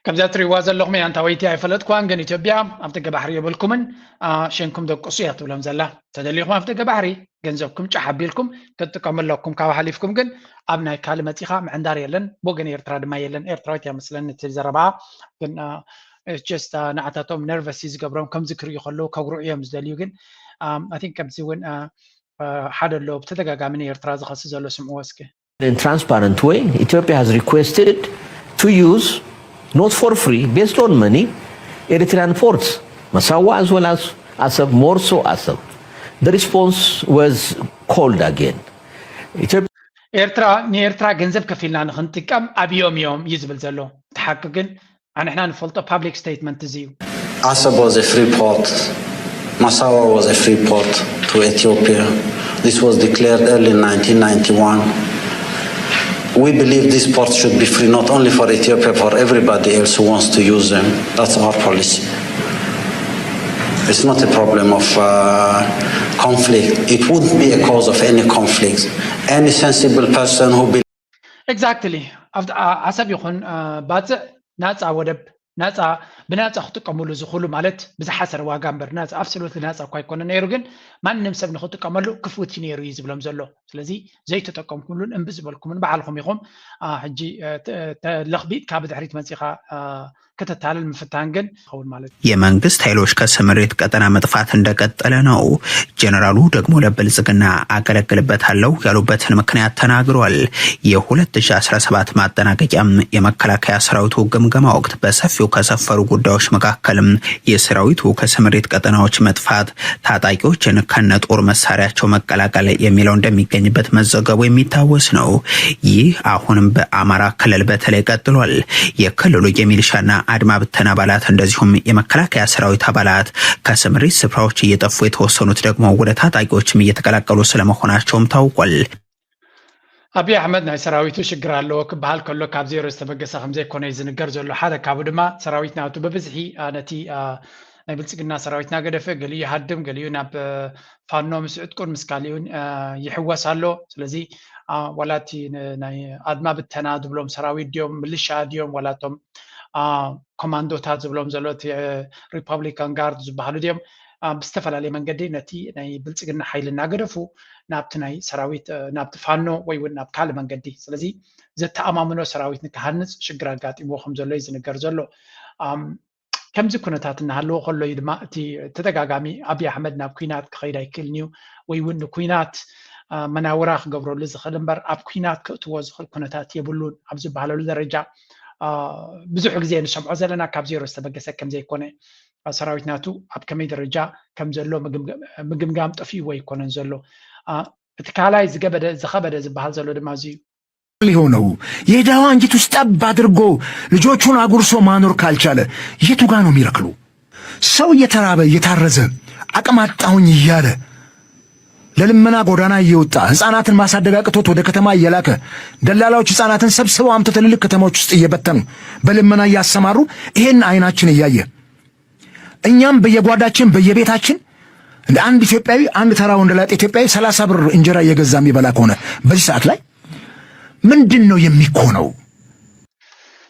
ከምዛ ትሪእዋ ዘለኹም እያ እንታወይቲ ኣይፈለጥኩዋን፣ ግን ኢትዮጵያ ኣብ ደገ ባሕሪ የብልኩምን ሸንኩም ደቁሱ እያ ትብሎም ዘላ። ተደሊኹም ኣብ ደገ ባሕሪ ገንዘብኩም ጫሕ ኣቢልኩም ክትጥቀሙ ኣለኩም። ካብ ሓሊፍኩም ግን ኣብ ናይ ካልእ መፂኻ ምዕንዳር የለን። ብወገን ኤርትራ ድማ የለን። ኤርትራዊት እያ መስለኒ እቲ ዘረባ ግን ጀስት ንዓታቶም ነርቨስ ዝገብሮም ከምዚ ክርእዩ ከለዉ ከጉርዑ እዮም ዝደልዩ። ግን ኣይ ቲንክ ከምዚ እውን ሓደ ኣሎ ብተደጋጋሚ ንኤርትራ ዝኸሲ ዘሎ ስምዕዎ እስኪ። In transparent way, Ethiopia has requested to use, not for free, based on money, Eritrean ports, Masawa as well as Asab, more so Asab. The response was cold again. Ethiopia ኤርትራ ንኤርትራ ገንዘብ ከፊልና ንክንጥቀም ኣብዮም እዮም እዩ ዝብል ዘሎ። እቲ ሓቂ ግን ኣንሕና ንፈልጦ ፓብሊክ ስቴትመንት እዚ እዩ። Asab was a free port. Massawa was a free port to Ethiopia. This was declared early in nineteen ninety-one. We believe these ports should be free not only for Ethiopia, for everybody else who wants to use them. That's our policy. It's not a problem of uh, conflict. It wouldn't be a cause of any conflict. Any sensible person who believes exactly ዓሰብ ይኹን ባፅዕ ናፃ ወደብ ናፃ ብናፃ ክጥቀምሉ ዝኽእሉ ማለት ብዝሓሰረ ዋጋ እምበር ናፃ ኣብሶሉት ናፃ እኳ ኣይኮነ ነይሩ ግን ማንም ሰብ ንክጥቀመሉ ክፍት እዩ ነይሩ እዩ ዝብሎም ዘሎ። ስለዚ ዘይተጠቀምኩምሉን እምቢ ዝበልኩምን ባዕልኹም ኢኹም። ሕጂ ለኽቢጥካ ብድሕሪት መፂኻ ከተታልል ምፍታን ግን ኸውን ማለት እዩ። የመንግስት ኃይሎች ከስምሪት ቀጠና መጥፋት እንደቀጠለ ነው። ጀነራሉ ደግሞ ለብልጽግና አገለግልበታለሁ ያሉበትን ምክንያት ተናግሯል። የ2017 ማጠናቀቂያም የመከላከያ ሰራዊቱ ግምገማ ወቅት በሰፊው ከሰፈሩ ጉዳዮች መካከልም የሰራዊቱ ከስምሪት ቀጠናዎች መጥፋት፣ ታጣቂዎችን ከነ ጦር መሳሪያቸው መቀላቀል የሚለው እንደሚገኝበት መዘገቡ የሚታወስ ነው። ይህ አሁንም በአማራ ክልል በተለይ ቀጥሏል። የክልሉ የሚሊሻና አድማ ብተና አባላት እንደዚሁም የመከላከያ ሰራዊት አባላት ከስምሪት ስፍራዎች እየጠፉ፣ የተወሰኑት ደግሞ ወደ ታጣቂዎችም እየተቀላቀሉ ስለመሆናቸውም ታውቋል። ኣብይ ኣሕመድ ናይ ሰራዊቱ ሽግር ኣለዎ ክበሃል ከሎ ካብ ዜሮ ዝተበገሰ ከምዘይኮነ እዩ ዝንገር ዘሎ። ሓደ ካብኡ ድማ ሰራዊት ናቱ ብብዝሒ ነቲ ናይ ብልፅግና ሰራዊት እናገደፈ ገሊኡ ይሃድም፣ ገሊኡ ናብ ፋኖ ምስ ዕጥቁን ምስ ካሊኡን ይሕወስ ኣሎ። ስለዚ ዋላ እቲ ናይ ኣድማ ብተና ዝብሎም ሰራዊት ድዮም ምልሻ ድዮም ዋላ እቶም ኮማንዶታት ዝብሎም ዘሎ እቲ ሪፐብሊካን ጋርድ ዝበሃሉ ድዮም ብዝተፈላለየ መንገዲ ነቲ ናይ ብልፅግና ሓይሊ እናገደፉ ናብቲ ናይ ሰራዊት ናብቲ ፋኖ ወይ እውን ናብ ካልእ መንገዲ ስለዚ ዘተኣማምኖ ሰራዊት ንክሃንፅ ሽግር ኣጋጢምዎ ከም ዘሎ እዩ ዝንገር ዘሎ። ከምዚ ኩነታት እናሃለዎ ከሎ እዩ ድማ እቲ ተደጋጋሚ ኣብይ ኣሕመድ ናብ ኩናት ክኸይድ ኣይክእልን እዩ ወይ እውን ንኩናት መናውራ ክገብረሉ ዝኽእል እምበር ኣብ ኩናት ክእትዎ ዝኽእል ኩነታት የብሉን ኣብ ዝበሃለሉ ደረጃ ብዙሕ ግዜ ንሰምዖ ዘለና ካብ ዜሮ ዝተበገሰ ከምዘይኮነ ሰራዊት ናቱ ኣብ ከመይ ደረጃ ከም ዘሎ ምግምጋም ጠፊእዎ ኣይኮነን ዘሎ። እቲ ካልኣይ ዝገበደ ዝኸበደ ዝበሃል ዘሎ ድማ እዚ እዩ። ሊሆነው የድሃው አንጀት ውስጥ ጠብ አድርጎ ልጆቹን አጉርሶ ማኖር ካልቻለ የቱ ጋ ነው የሚረክሉ? ሰው እየተራበ እየታረዘ አቅም አጣሁኝ እያለ ለልመና ጎዳና እየወጣ ህፃናትን ማሳደግ አቅቶት ወደ ከተማ እየላከ ደላላዎች ህፃናትን ሰብስበው አምጥተው ትልልቅ ከተማዎች ውስጥ እየበተኑ በልመና እያሰማሩ ይሄን አይናችን እያየ እኛም በየጓዳችን በየቤታችን እንደ አንድ ኢትዮጵያዊ አንድ ተራ ወንደላጤ ኢትዮጵያዊ ሰላሳ ብር እንጀራ እየገዛ የሚበላ ከሆነ በዚህ ሰዓት ላይ ምንድን ነው የሚኮነው?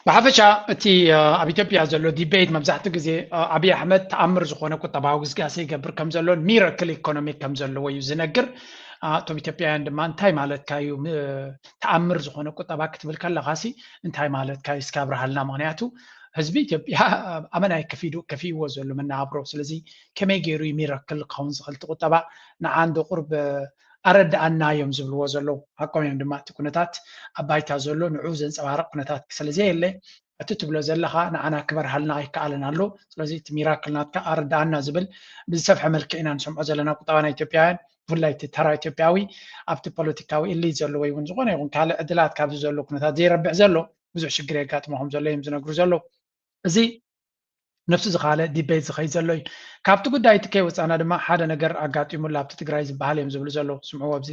ብሓፈሻ እቲ ኣብ ኢትዮጵያ ዘሎ ዲቤት መብዛሕትኡ ግዜ ኣብይ ኣሕመድ ተኣምር ዝኾነ ቁጠባዊ ግስጋሴ ይገብር ከም ዘሎን ሚረክል ኢኮኖሚ ከም ዘለዎ እዩ ዝነግር። እቶም ኢትዮጵያውያን ድማ እንታይ ማለትካ እዩ ተኣምር ዝኾነ ቁጠባ ክትብል ከለኻሲ እንታይ ማለትካ እዩ እስኪ ኣብርሃልና። ምክንያቱ ህዝቢ ኢትዮጵያ ኣመናይ ከፊዱ ከፊእዎ ዘሎ መነባብሮ ስለዚ ከመይ ገይሩ እዩ ሚረክል ክኸውን ዝኽእል እቲ ቁጠባ ንዓ እንዶ ቁርብ ኣረድኣና እዮም ዝብልዎ ዘለዉ። ሓቆም እዮም ድማ እቲ ኩነታት ኣብ ባይታ ዘሎ ንዕኡ ዘንፀባርቕ ኩነታት ስለዘየለ እቲ ትብሎ ዘለኻ ንዓና ክበርሃልና ኣይከኣልን ኣሎ። ስለዚ እቲ ሚራክል ናትካ ኣረድኣና ዝብል ብዝሰፍሐ መልክዕ ኢና ንሰምዖ ዘለና ቁጠባ ናይ ኢትዮጵያውያን ብፍላይ እቲ ተራ ኢትዮጵያዊ ኣብቲ ፖለቲካዊ እሊት ዘሎ ወይ እውን ዝኾነ ይኹን ካልእ ዕድላት ካብዚ ዘሎ ኩነታት ዘይረብሕ ዘሎ ብዙሕ ሽግር የጋጥሞ ከም ዘሎ እዮም ዝነግሩ ዘለዉ። እዚ ነብሱ ዝኻለ ዲቤት ዝኸይድ ዘሎ እዩ። ካብቲ ጉዳይ እቲ ከይወፃና ድማ ሓደ ነገር ኣጋጢሙላ ኣብቲ ትግራይ ዝበሃል እዮም ዝብሉ ዘለዉ ስምዕዎ ኣብዚ።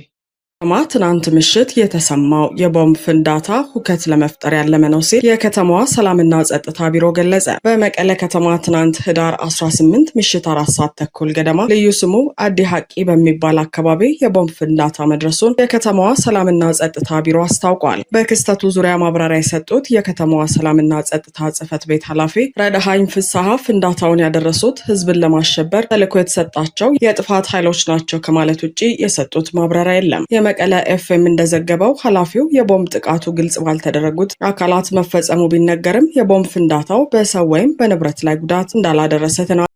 ከተማ ትናንት ምሽት የተሰማው የቦምብ ፍንዳታ ሁከት ለመፍጠር ያለመ ነው ሲል የከተማዋ ሰላምና ጸጥታ ቢሮ ገለጸ። በመቀለ ከተማ ትናንት ህዳር አስራ ስምንት ምሽት አራት ሰዓት ተኩል ገደማ ልዩ ስሙ አዲ ሐቂ በሚባል አካባቢ የቦምብ ፍንዳታ መድረሱን የከተማዋ ሰላምና ጸጥታ ቢሮ አስታውቋል። በክስተቱ ዙሪያ ማብራሪያ የሰጡት የከተማዋ ሰላምና ጸጥታ ጽህፈት ቤት ኃላፊ ረድሃኝ ፍስሐ ፍንዳታውን ያደረሱት ህዝብን ለማሸበር ተልዕኮ የተሰጣቸው የጥፋት ኃይሎች ናቸው ከማለት ውጪ የሰጡት ማብራሪያ የለም። የመቀለ ኤፍኤም እንደዘገበው ኃላፊው የቦምብ ጥቃቱ ግልጽ ባልተደረጉት አካላት መፈጸሙ ቢነገርም የቦምብ ፍንዳታው በሰው ወይም በንብረት ላይ ጉዳት እንዳላደረሰ ተናግረዋል።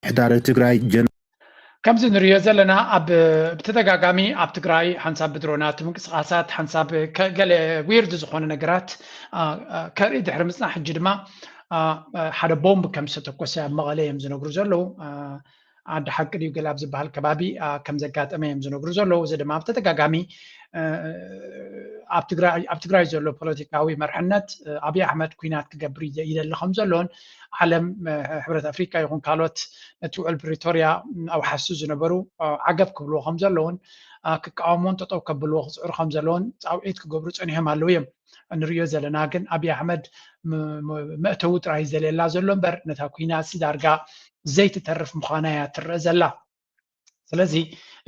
ምምሕዳር ትግራይ ጀነ ከምዚ ንሪኦ ዘለና ኣብ ብተደጋጋሚ ኣብ ትግራይ ሓንሳብ ብድሮናት ምንቅስቃሳት ሓንሳብ ገለ ዊርድ ዝኾነ ነገራት ከርኢ ድሕሪ ምፅናሕ ሕጂ ድማ ሓደ ቦምብ ከም ዝተተኮሰ ኣብ መቐለ እዮም ዝነግሩ ዘለዉ። ዓዲ ሓቂ ድዩ ገለ ኣብ ዝበሃል ከባቢ ከም ዘጋጠመ እዮም ዝነግሩ ዘለዉ። እዚ ድማ ብተደጋጋሚ ኣብ ትግራይ ዘሎ ፖለቲካዊ መርሕነት ኣብይ ኣሕመድ ኩናት ክገብር ይደሊ ከም ዘሎን ዓለም፣ ሕብረት ኣፍሪካ ይኹን ካልኦት ነቲ ውዕል ፕሪቶርያ ኣውሓሱ ዝነበሩ ዓገብ ክብልዎ ከም ዘለውን ክቃወሞን ጠጠው ከብልዎ ክፅዕሩ ከም ዘለውን ፃውዒት ክገብሩ ፀኒሖም ኣለዉ እዮም። እንሪኦ ዘለና ግን ኣብይ ኣሕመድ መእተዊ ጥራይ ዘለላ ዘሎ እምበር ነታ ኩናት ሲ ዳርጋ ዘይትተርፍ ምዃና እያ ትረአ ዘላ። ስለዚ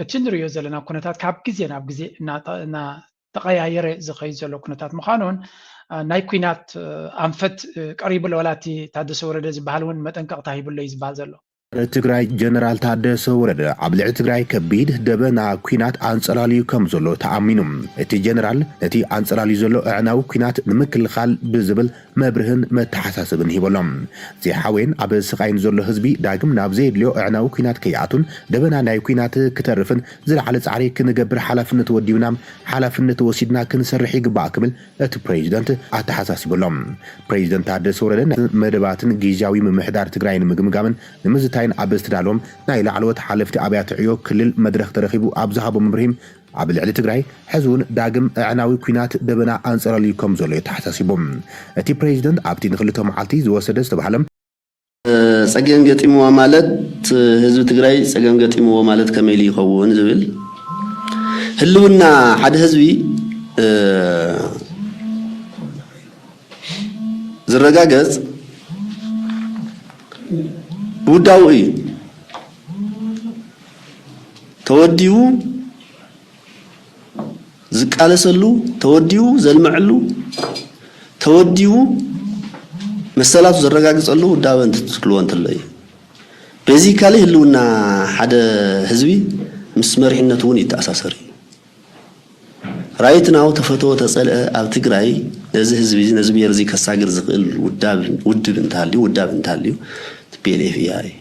እቲ ንሪኦ ዘለና ኩነታት ካብ ግዜ ናብ ግዜ እናተቐያየረ ዝኸይድ ዘሎ ኩነታት ምዃኑን ናይ ኩናት ኣንፈት ቀሪቡ ለወላቲ ታደሰ ወረደ ዝበሃል እውን መጠንቀቕታ ሂብሎ እዩ ዝበሃል ዘሎ። ትግራይ ጀነራል ታደሰ ወረደ ኣብ ልዕሊ ትግራይ ከቢድ ደበና ኩናት ኣንጸላልዩ ከም ዘሎ ተኣሚኑ። እቲ ጀነራል ነቲ ኣንጸላልዩ ዘሎ ኣዕናዊ ኩናት ንምክልኻል ብዝብል መብርህን መተሓሳስብን ሂበሎም። ዘይሓወይን ኣብ ስቓይን ዘሎ ህዝቢ ዳግም ናብ ዘየድልዮ ኣዕናዊ ኩናት ከይኣቱን ደበና ናይ ኩናት ክተርፍን ዝለዓለ ጻዕሪ ክንገብር ሓላፍነት ወዲብና፣ ሓላፍነት ወሲድና ክንሰርሕ ይግባእ ክብል እቲ ፕሬዚደንት ኣተሓሳሲቡ ኣሎ። ፕሬዚደንት ታደሰ ወረደ መደባትን ግዝያዊ ምምሕዳር ትግራይ ንምግምጋምን ንምዝታይን ኣብ ዝተዳለዎም ናይ ላዕለዎት ሓለፍቲ ኣብያተ ዕዮ ክልል መድረኽ ተረኺቡ ኣብ ዝሃቦ መብርሂ ኣብ ልዕሊ ትግራይ ሕዚ እውን ዳግም ኣዕናዊ ኲናት ደበና ኣንጸላልዩ ከም ዘሎ እዩ ተሓሳሲቡ። እቲ ፕሬዚደንት ኣብቲ ንክልተ መዓልቲ ዝወሰደ ዝተባህለ ጸገም ገጢምዋ ማለት ህዝቢ ትግራይ ጸገም ገጢምዎ ማለት ከመይ ኢሉ ይኸውን ዝብል ህልውና ሓደ ህዝቢ ዝረጋገጽ ብውዳቡ እዩ። ተወዲቡ ዝቃለሰሉ፣ ተወዲቡ ዘልምዐሉ፣ ተወዲቡ መሰላቱ ዘረጋግጸሉ ውዳበ እንትትክልዎ እንተሎ እዩ። ቤዚካሊ ህልውና ሓደ ህዝቢ ምስ መሪሕነቱ እውን ይተኣሳሰር እዩ። ራይት ናው ተፈተወ ተጸልአ ኣብ ትግራይ ነዚ ህዝቢ እዚ ነዚ ብሔር እዚ ከሳግር ዝኽእል ውዳብ ውድብ እንተሃልዩ ውዳብ እንተሃልዩ ቲፒኤልኤፍ እያ እዩ።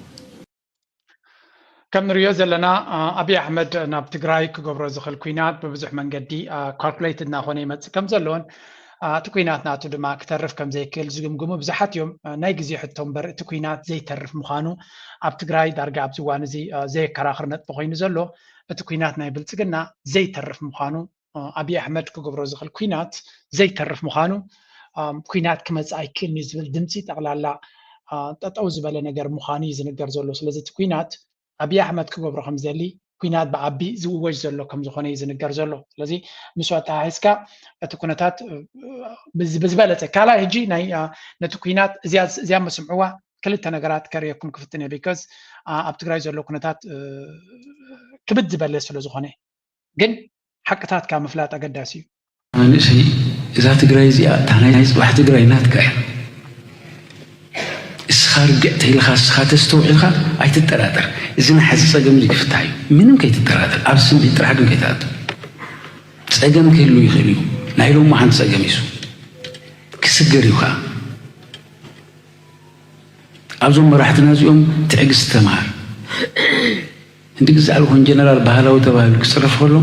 ከም ንሪኦ ዘለና ኣብይ ኣሕመድ ናብ ትግራይ ክገብሮ ዝኽእል ኩናት ብብዙሕ መንገዲ ካልኩሌት እናኾነ ይመፅእ ከም ዘሎን እቲ ኩናት ናቱ ድማ ክተርፍ ከም ዘይክእል ዝግምግሙ ብዙሓት እዮም። ናይ ግዜ ሕቶ እምበር እቲ ኩናት ዘይተርፍ ምዃኑ ኣብ ትግራይ ዳርጋ ኣብዚ እዋን እዚ ዘየከራኽር ነጥቢ ኮይኑ ዘሎ እቲ ኩናት ናይ ብልፅግና ዘይተርፍ ምዃኑ ኣብይ ኣሕመድ ክገብሮ ዝኽእል ኩናት ዘይተርፍ ምዃኑ ኩናት ክመፅእ ኣይክእልን እዩ ዝብል ድምፂ ጠቕላላ ጠጠው ዝበለ ነገር ምዃኑ እዩ ዝንገር ዘሎ። ስለዚ እቲ ኩናት ኣብይ ኣሕመድ ክገብሮ ከም ዘሊ ኩናት ብዓቢ ዝእወጅ ዘሎ ከም ዝኾነ እዩ ዝንገር ዘሎ። ስለዚ ምስኡ ኣተሓሒዝካ እቲ ኩነታት ብዝበለፀ ካልኣይ ሕጂ ናይ ነቲ ኩናት እዚኣ ምስምዕዋ ክልተ ነገራት ከርእየኩም ክፍትን እየ። ቢካዝ ኣብ ትግራይ ዘሎ ኩነታት ክብድ ዝበለ ስለ ዝኾነ ግን ሓቅታት ካብ ምፍላጥ ኣገዳሲ እዩ። መንእሰይ እዛ ትግራይ እዚኣ እታ ናይ ፅባሕ ትግራይ ናትካ እያ። እስኻ ርግዕ ተይልኻ እስኻ ተስተውዒልካ ኣይትጠራጠር። እዚ ናይ ሓዚ ፀገም እዚ ክፍታሕ እዩ። ምንም ከይትጠራጠር፣ ኣብ ስምዒት ጥራሕ ግን ከይትኣቱ። ፀገም ክህሉ ይኽእል እዩ። ናይ ሎሚ ሓንቲ ፀገም እዩ። ክስገር እዩ ከዓ። ኣብዞም መራሕትና እዚኦም ትዕግስቲ ተምሃር። እንዲ ግዛዕ ልኾን ጀነራል ባህላዊ ተባሂሉ ክፅረፍ ከሎ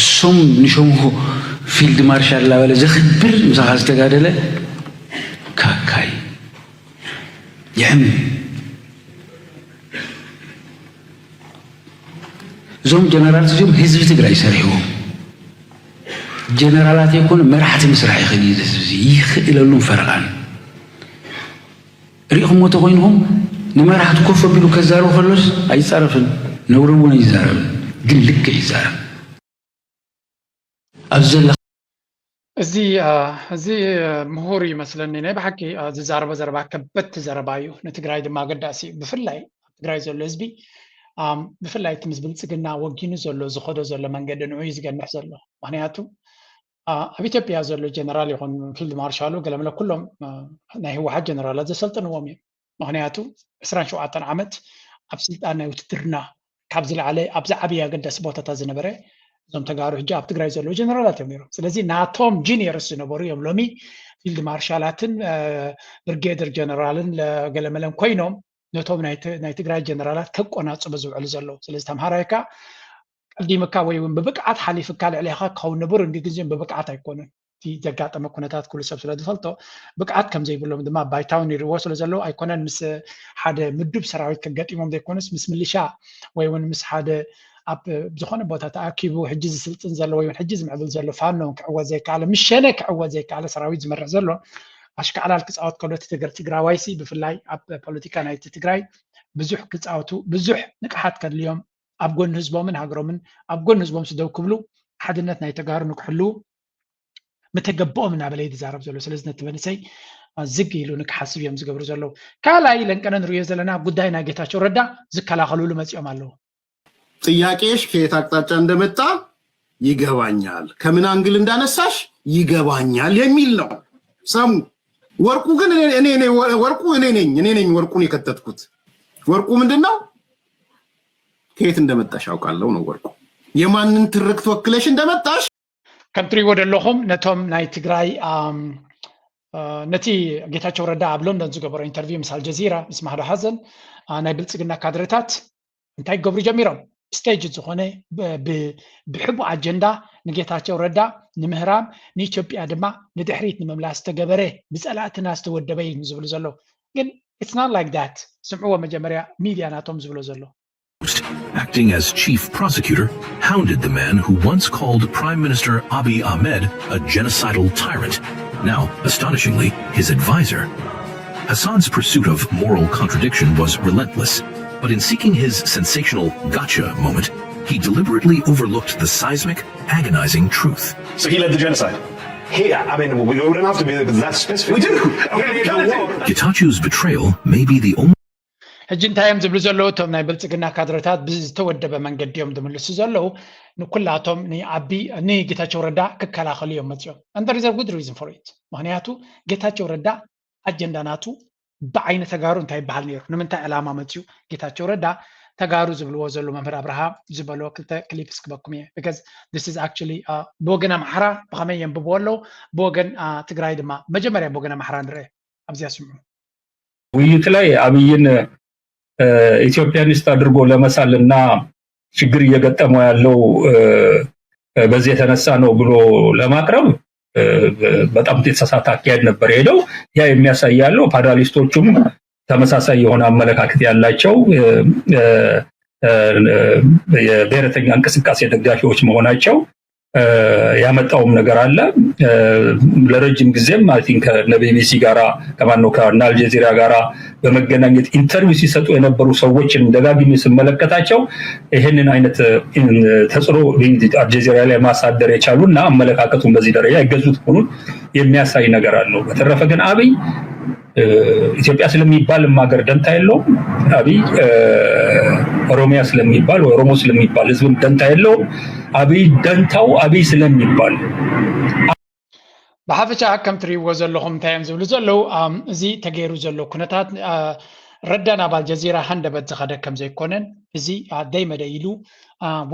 እሶም ንሸሙ ፊልድ ማርሻል እናበለ ዘኽብር ምሳኻ ዝተጋደለ ካካይ ይሕም። እዞም ጀነራል እዚኦም ህዝቢ ትግራይ ሰሪሕዎም ጀነራላት የኮኑ መራሕቲ ምስራሕ ይኽእል እዩ ህዝቢ ይኽእለሉን ፈረቓን ሪኢኹሞ ተኾይንኹም ንመራሕቲ ኮፍ ኣቢሉ ከዛረብ ከሎስ ኣይፃረፍን ነውሪ እውን ኣይዛረብን ግን ልክዕ ይዛረብ ኣብዚ ዘላ እዚ እዚ ምሁር ይመስለኒ ናይ ብሓቂ ዝዛረቦ ዘረባ ከበድቲ ዘረባ እዩ ንትግራይ ድማ ኣገዳሲ እዩ ብፍላይ ኣብ ትግራይ ዘሎ ህዝቢ ብፍላይ እቲ ምስ ብልፅግና ወጊኑ ዘሎ ዝኸዶ ዘሎ መንገዲ ንዑ እዩ ዝገንሕ ዘሎ ምክንያቱ ኣብ ኢትዮጵያ ዘሎ ጀነራል ይኹን ፊልድ ማርሻሉ ገለመለ ኩሎም ናይ ህወሓት ጀነራላት ዘሰልጥንዎም እዮም። ምክንያቱ ዕስራን ሸውዓተን ዓመት ኣብ ስልጣን ናይ ውትድርና ካብ ዝለዓለ ኣብ ዝዓበየ ኣገዳሲ ቦታታት ዝነበረ እዞም ተጋሩ ሕጂ ኣብ ትግራይ ዘለዉ ጀነራላት እዮም ነይሮም። ስለዚ ናቶም ጂኒየርስ ዝነበሩ እዮም ሎሚ ፊልድ ማርሻላትን ብርጌደር ጀነራልን ገለመለን ኮይኖም ነቶም ናይ ትግራይ ጀነራላት ከቆናፅቡ ዝውዕሉ ዘለዉ። ስለዚ ተምሃራይካ ቀዲምካ ወይ እውን ብብቅዓት ሓሊፍካ ልዕሌኻ ክኸውን ንቡር እንዲ ግዜም ብብቅዓት ኣይኮኑን። ዘጋጠመ ኩነታት ኩሉ ሰብ ስለ ዝፈልጦ፣ ብቅዓት ከም ዘይብሎም ድማ ባይታውን ይርዎ ስለ ዘለዉ ኣይኮነን ምስ ሓደ ምዱብ ሰራዊት ከገጢሞም ዘይኮነስ ምስ ምልሻ ወይ እውን ምስ ሓደ ኣብ ዝኾነ ቦታ ተኣኪቡ ሕጂ ዝስልጥን ዘሎ ወይ ሕጂ ዝምዕብል ዘሎ ፋኖ ክዕወት ዘይከኣለ፣ ምስ ሸነ ክዕወት ዘይከኣለ ሰራዊት ዝመርሕ ዘሎ ኣሽካዕላል ክፃወት ከሎ፣ ትግራዋይሲ ብፍላይ ኣብ ፖለቲካ ናይቲ ትግራይ ብዙሕ ክፃወቱ፣ ብዙሕ ንቅሓት ከድልዮም፣ ኣብ ጎኒ ህዝቦምን ሃገሮምን ኣብ ጎኒ ህዝቦም ስደው ክብሉ፣ ሓድነት ናይ ተጋሩ ንክሕልዉ ምተገበኦም እናበለ እዩ ዝዛረብ ዘሎ። ስለዚ ነቲ መንእሰይ ዝግ ኢሉ ንክሓስብ እዮም ዝገብሩ ዘለዉ። ካልኣይ ለንቀነ ንሪኦ ዘለና ጉዳይ ናይ ጌታቸው ረዳ ዝከላኸሉሉ መፂኦም ኣለዉ። ጥያቄሽ ከየት አቅጣጫ እንደመጣ ይገባኛል፣ ከምን አንግል እንዳነሳሽ ይገባኛል የሚል ነው። ሰሙ ወርቁ ግን እኔ ወርቁ እኔ ነኝ እኔ ነኝ ወርቁን የከተትኩት። ወርቁ ምንድን ነው? ከየት እንደመጣሽ አውቃለሁ ነው ወርቁ። የማንን ትርክት ወክለሽ እንደመጣሽ ከም ትሪእዎ ዘለኹም ነቶም ናይ ትግራይ ነቲ ጌታቸው ረዳ ኣብ ሎንዶን ዝገበሮ ኢንተርቪው ምስ ኣልጀዚራ ምስ ማህዶ ሓዘን ናይ ብልፅግና ካድረታት እንታይ ክገብሩ ጀሚሮም? ስቴጅ ዝኾነ ብሕቡእ ኣጀንዳ ንጌታቸው ረዳ ንምህራም ንኢትዮጵያ ድማ ንድሕሪት ንምምላስ ዝተገበረ ብፀላእትና ዝተወደበ እዩ ዝብሉ ዘለዉ። ግን it's not like that። ስምዕዎ መጀመርያ ሚድያ ናቶም ዝብሎ ዘሎ። Acting as chief prosecutor, hounded the man who once called Prime Minister Abiy Ahmed a genocidal tyrant, now, astonishingly, his advisor. Hassan's pursuit of moral contradiction was relentless, but in seeking his sensational gotcha moment, he deliberately overlooked the seismic, agonizing truth. So he led the genocide. He, I mean, we wouldn't have to be that specific. We do. Getacheo's betrayal may be the only ሕጂ እንታይ እዮም ዝብሉ ዘለዉ? እቶም ናይ ብልፅግና ካድረታት ብዝተወደበ መንገዲ እዮም ዝምልሱ ዘለዉ። ንኩላቶም ንኣቢ ንጌታቸው ረዳ ክከላኸሉ እዮም መፅኦም። And there is a good reason for it። ምክንያቱ ጌታቸው ረዳ ኣጀንዳ ናቱ ብዓይኒ ተጋሩ እንታይ ይበሃል ነይሩ? ንምንታይ ዕላማ መፅኡ? ጌታቸው ረዳ ተጋሩ ዝብልዎ ዘለዉ መምህር ኣብርሃ ዝበሎ ክልተ ክሊፕስ ክበኩም እየ። Because this is actually ብወገን ኣምሓራ ብኸመይ የንብብዎ ኣለዉ፣ ብወገን ትግራይ ድማ። መጀመርያ ብወገን ኣምሓራ ንርአ። ኣብዚኣ ስምዑ። ውይይት ላይ አብይን ኢትዮጵያኒስት አድርጎ ለመሳል እና ችግር እየገጠመው ያለው በዚህ የተነሳ ነው ብሎ ለማቅረብ በጣም የተሳሳተ አካሄድ ነበር የሄደው። ያ የሚያሳይ ያለው ፓናሊስቶቹም ተመሳሳይ የሆነ አመለካከት ያላቸው የብሔረተኛ እንቅስቃሴ ደጋፊዎች መሆናቸው ያመጣውም ነገር አለ። ለረጅም ጊዜም I think ከነ ቢቢሲ ጋራ ከማነው ከነ አልጀዚራ ጋራ በመገናኘት ኢንተርቪው ሲሰጡ የነበሩ ሰዎችን ደጋግሜ ስመለከታቸው ይህንን አይነት ተጽዕኖ አልጀዚራ ላይ ማሳደር የቻሉ እና አመለካከቱን በዚህ ደረጃ የገዙት መሆኑን የሚያሳይ ነገር አለው። በተረፈ ግን አብይ ኢትዮጵያ ስለሚባል ሀገር ደንታ የለውም። አብይ ኦሮሚያ ስለሚባል ወይ ኦሮሞ ስለሚባል ህዝብም ደንታ የለውም። አብይ ደንታው አብይ ስለሚባል ብሓፈሻ ከም ትሪእዎ ዘለኹም እንታይ እዮም ዝብሉ ዘለዉ? እዚ ተገይሩ ዘሎ ኩነታት ረዳ ናብ ኣልጀዚራ ሃንደበት ዝኸደ ከም ዘይኮነን፣ እዚ ደይ መደ ኢሉ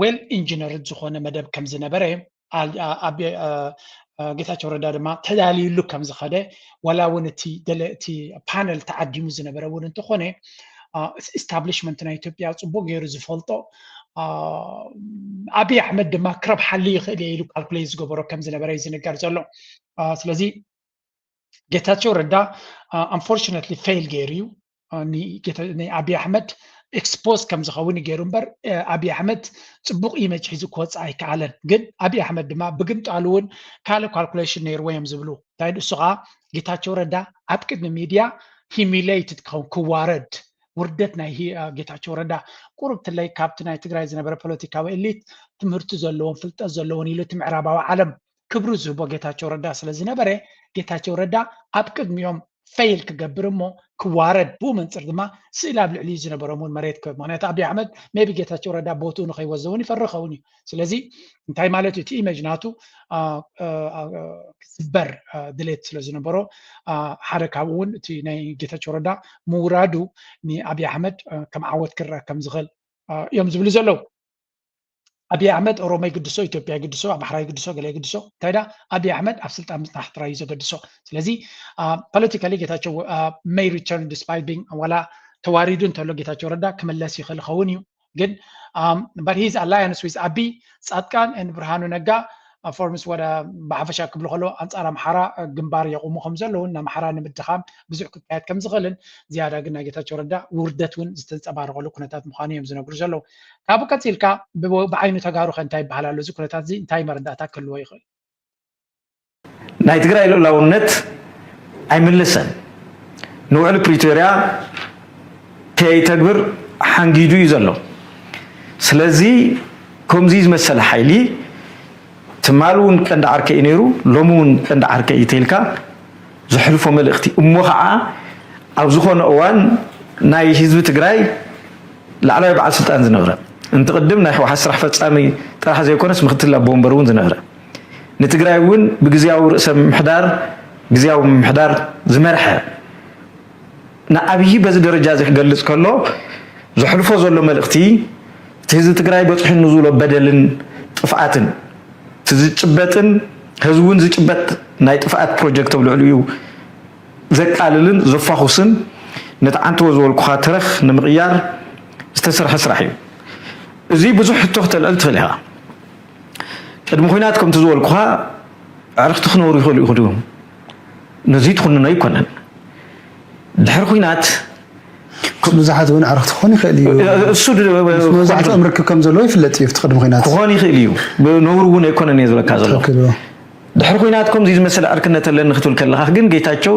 ዌል ኢንጂነርድ ዝኾነ መደብ ከም ዝነበረ ጌታቸው ረዳ ድማ ተዳልዩሉ ከም ዝኸደ፣ ዋላ እውን እቲ እቲ ፓነል ተዓዲሙ ዝነበረ እውን እንተኾነ፣ ኢስታብሊሽመንት ናይ ኢትዮጵያ ፅቡቅ ገይሩ ዝፈልጦ ኣብይ ኣሕመድ ድማ ክረብሓሉ ይኽእል እየ ኢሉ ካልኩሌት ዝገበሮ ከም ዝነበረ እዩ ዝንገር ዘሎ። ስለዚ ጌታቸው ረዳ ኣንፎርችነትሊ ፌል ገይሩ እዩ። ንኣብይ ኣሕመድ ኤክስፖዝ ከም ዝኸውን ገይሩ እምበር ኣብይ ኣሕመድ ፅቡቅ ኢመጅ ሒዙ ክወፅእ ኣይከኣለን። ግን ኣብይ ኣሕመድ ድማ ብግምጣሉ እውን ካልእ ካልኩሌሽን ነይርዎ እዮም ዝብሉ። እንታይ እሱ ከዓ ጌታቸው ረዳ ኣብ ቅድሚ ሚድያ ሂሚሌይትድ ክኸውን ክዋረድ ውርደት ናይ ጌታቸው ረዳ ቁርብትለይ ካብቲ ናይ ትግራይ ዝነበረ ፖለቲካዊ ኤሊት ትምህርቲ ዘለዎን ፍልጠት ዘለዎን ኢሉ እቲ ምዕራባዊ ዓለም ክብሪ ዝህቦ ጌታቸው ረዳ ስለ ዝነበረ ጌታቸው ረዳ ኣብ ቅድሚኦም ፌል ክገብር እሞ ክዋረድ ብኡ መንፅር ድማ ስእሊ ኣብ ልዕሊኡ ዝነበሮም እውን መሬት ክህብ። ምክንያቱ ኣብይ ኣሕመድ ሜቢ ጌታቸው ረዳ ቦትኡ ንከይወዘ እውን ይፈርኸውን እዩ። ስለዚ እንታይ ማለት እዩ? እቲ ኢመጅ ናቱ ክስበር ድሌት ስለ ዝነበሮ ሓደ ካብኡ እውን እቲ ናይ ጌታቸው ረዳ ምውራዱ ንኣብይ ኣሕመድ ከም ዓወት ክረአ ከም ዝኽእል እዮም ዝብሉ ዘለዉ። ኣብይ ኣሕመድ ኦሮሞ ይግድሶ፣ ኢትዮጵያ ይግድሶ፣ ኣምሓራ ይግድሶ፣ ገለ ይግድሶ፣ እንታይ ዳ ኣብይ ኣሕመድ ኣብ ስልጣን ምፅናሕ ጥራይ እዩ ዘገድሶ። ስለዚ ፖለቲካሊ ጌታቸው may return despite being ዋላ ተዋሪዱ እንተሎ ጌታቸው ረዳ ክምለስ ይኽእል ይኸውን እዩ። ግን but his alliance with ኣቢ ፃድቃን and ብርሃኑ ነጋ ፎርምስ ወደ ብሓፈሻ ክብሉ ከለዉ ኣንጻር ኣምሓራ ግንባር የቑሙ ከም ዘለውን ንኣምሓራ ንምድኻም ብዙሕ ክካየድ ከም ዝኽእልን ዝያዳ ግን ናይ ጌታቸው ረዳ ውርደት እውን ዝተንጸባረቐሉ ኩነታት ምዃኑ እዮም ዝነግሩ ዘለዉ። ካብኡ ቀጺልካ ብዓይኒ ተጋሩ ከ እንታይ ይበሃል ኣሎ? እዚ ኩነታት እዚ እንታይ መረዳእታ ክህልዎ ይኽእል? ናይ ትግራይ ልኡላውነት ኣይምልሰን። ንውዕሊ ፕሪቶርያ ከይተግብር ሓንጊዱ እዩ ዘሎ። ስለዚ ከምዚ ዝመሰለ ሓይሊ ትማል እውን ቀንዲ ዓርከ እዩ ነይሩ፣ ሎሚ እውን ቀንዲ ዓርከ እዩ ተይልካ ዘሕልፎ መልእኽቲ እሞ ከዓ ኣብ ዝኾነ እዋን ናይ ህዝቢ ትግራይ ላዕለዋይ በዓል ስልጣን ዝነበረ፣ እንተ ቅድም ናይ ህወሓት ስራሕ ፈጻሚ ጥራሕ ዘይኮነስ ምክትል ኣቦ ወንበር እውን ዝነበረ፣ ንትግራይ እውን ብግዝያዊ ርእሰ ምምሕዳር፣ ግዝያዊ ምምሕዳር ዝመርሐ ንኣብዪ በዚ ደረጃ እዚ ክገልፅ ከሎ ዘሕልፎ ዘሎ መልእኽቲ እቲ ህዝቢ ትግራይ በፅሑኒ ዝብሎ በደልን ጥፍኣትን እቲ ዝጭበጥን ህዝቢ እውን ዝጭበጥ ናይ ጥፍኣት ፕሮጀክት ኣብ ልዕሊኡ ዘቃልልን ዘፋኹስን ነቲ ዓንተቦ ዝበልኩኻ ተረኽ ንምቕያር ዝተሰርሐ ስራሕ እዩ። እዚ ብዙሕ ሕቶ ክተልዕል ትኽእል ኢኻ። ቅድሚ ኹናት ከምቲ ዝበልኩኻ ኣዕርኽቲ ክነብሩ ይኽእሉ ይኹ ድዮም? ነዚ ትኹንኖ ኣይኮነን። ድሕሪ ኹናት ብዙሓት እውን ኣዕርኽቲ ክኾን ይኽእል እዩ። እሱ መብዛሕትኦም ርክብ ከም ዘለዎ ይፍለጥ እዩ። እቲ ቅድሚ ኹናት ክኾን ይኽእል እዩ። ነውሪ እውን ኣይኮነን እየ ዝበካ ዘለኹ። ድሕሪ ኹናት ከምዚ ዝመሰለ ዕርክነት ኣለኒ ክትብል ከለኻ ግን ጌታቸው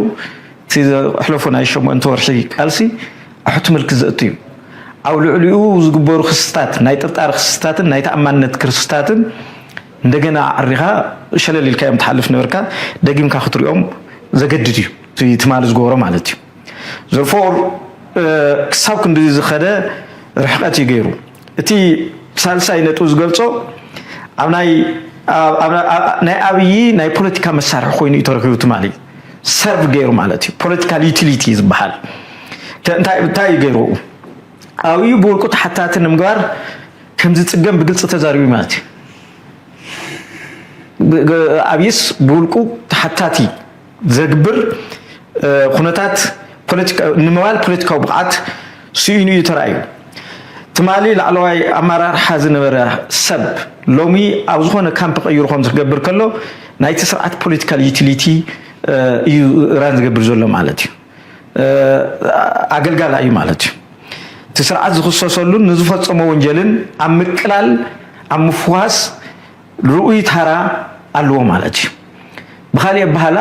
እቲ ዘሕለፎ ናይ ሸሞንተ ወርሒ ቃልሲ ኣሕቱ ምልክት ዘእቱ እዩ። ኣብ ልዕሊኡ ዝግበሩ ክስታት፣ ናይ ጥርጣሪ ክስታትን ናይ ተኣማንነት ክስታትን እንደገና ኣዕሪኻ ሸለል ኢልካዮም ትሓልፍ ነበርካ፣ ደጊምካ ክትሪኦም ዘገድድ እዩ እቲ ትማሊ ዝገበሮ ማለት እዩ። ዘርፎር ክሳብ ክንዲ ዝኸደ ርሕቀት እዩ ገይሩ። እቲ ሳልሳይ ነጥቢ ዝገልጾ ኣብ ናይ ናይ ኣብዪ ናይ ፖለቲካ መሳርሒ ኮይኑ እዩ ተረኪቡ ትማሊ ሰርቭ ገይሩ ማለት እዩ። ፖለቲካል ዩቲሊቲ ዝበሃል እንታይ እንታይ እዩ ገይሩ ኣብዩ ብውልቁ ተሓታቲ ንምግባር ከም ዝፅገም ብግልፂ ተዛሪቡ ማለት እዩ። ኣብይስ ብውልቁ ተሓታቲ ዘግብር ኩነታት ንምባል ፖለቲካዊ ብቕዓት ስኢኑ እዩ ተራእዩ። ትማሊ ላዕለዋይ ኣመራርሓ ዝነበረ ሰብ ሎሚ ኣብ ዝኾነ ካምፕ ቀይሩ ከም ዝገብር ከሎ ናይቲ ስርዓት ፖለቲካል ዩቲሊቲ እዩ ራን ዝገብር ዘሎ ማለት እዩ። ኣገልጋላ እዩ ማለት እዩ። እቲ ስርዓት ዝኽሰሰሉን ንዝፈፀሞ ወንጀልን ኣብ ምቅላል ኣብ ምፍዋስ ርኡይ ታራ ኣለዎ ማለት እዩ። ብኻሊእ ኣበሃላ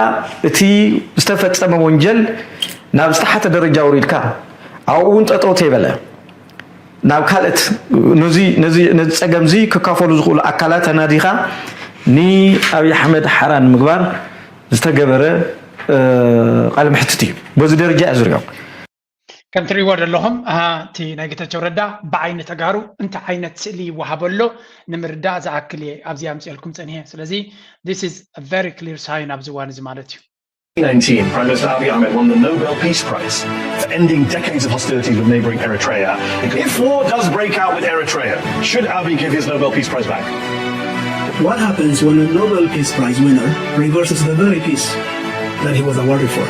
እቲ ዝተፈፀመ ወንጀል ናብ ዝተሓተ ደረጃ ኣውሪድካ ኣብኡ እውን ጠጠው ተይበለ ናብ ካልእት ነዚ ነዚ ነዚ ፀገም እዚ ክካፈሉ ዝኽእሉ ኣካላት ኣናዲኻ ንኣብይ ኣሕመድ ሓራ ንምግባር ዝተገበረ ቃለ መሕትት እዩ። በዚ ደረጃ እየ ዝሪኦ። ከም ትሪእዎ ዘለኹም እቲ ናይ ጌታቸው ረዳ ብዓይኒ ተጋሩ እንታይ ዓይነት ስእሊ ይወሃበሎ ንምርዳእ ዝኣክል እየ ኣብዚ ኣምፅኤልኩም ፀኒሐ። ስለዚ this is a very clear sign ኣብዚ እዋን እዚ ማለት እዩ። nineteen, Prime Minister Abiy Ahmed won the Nobel Peace Prize for ending decades of hostilities with neighboring Eritrea. If war does break out with Eritrea, should Abiy give his Nobel Peace Prize back? What happens when a Nobel Peace Prize winner reverses the very peace that he was awarded for?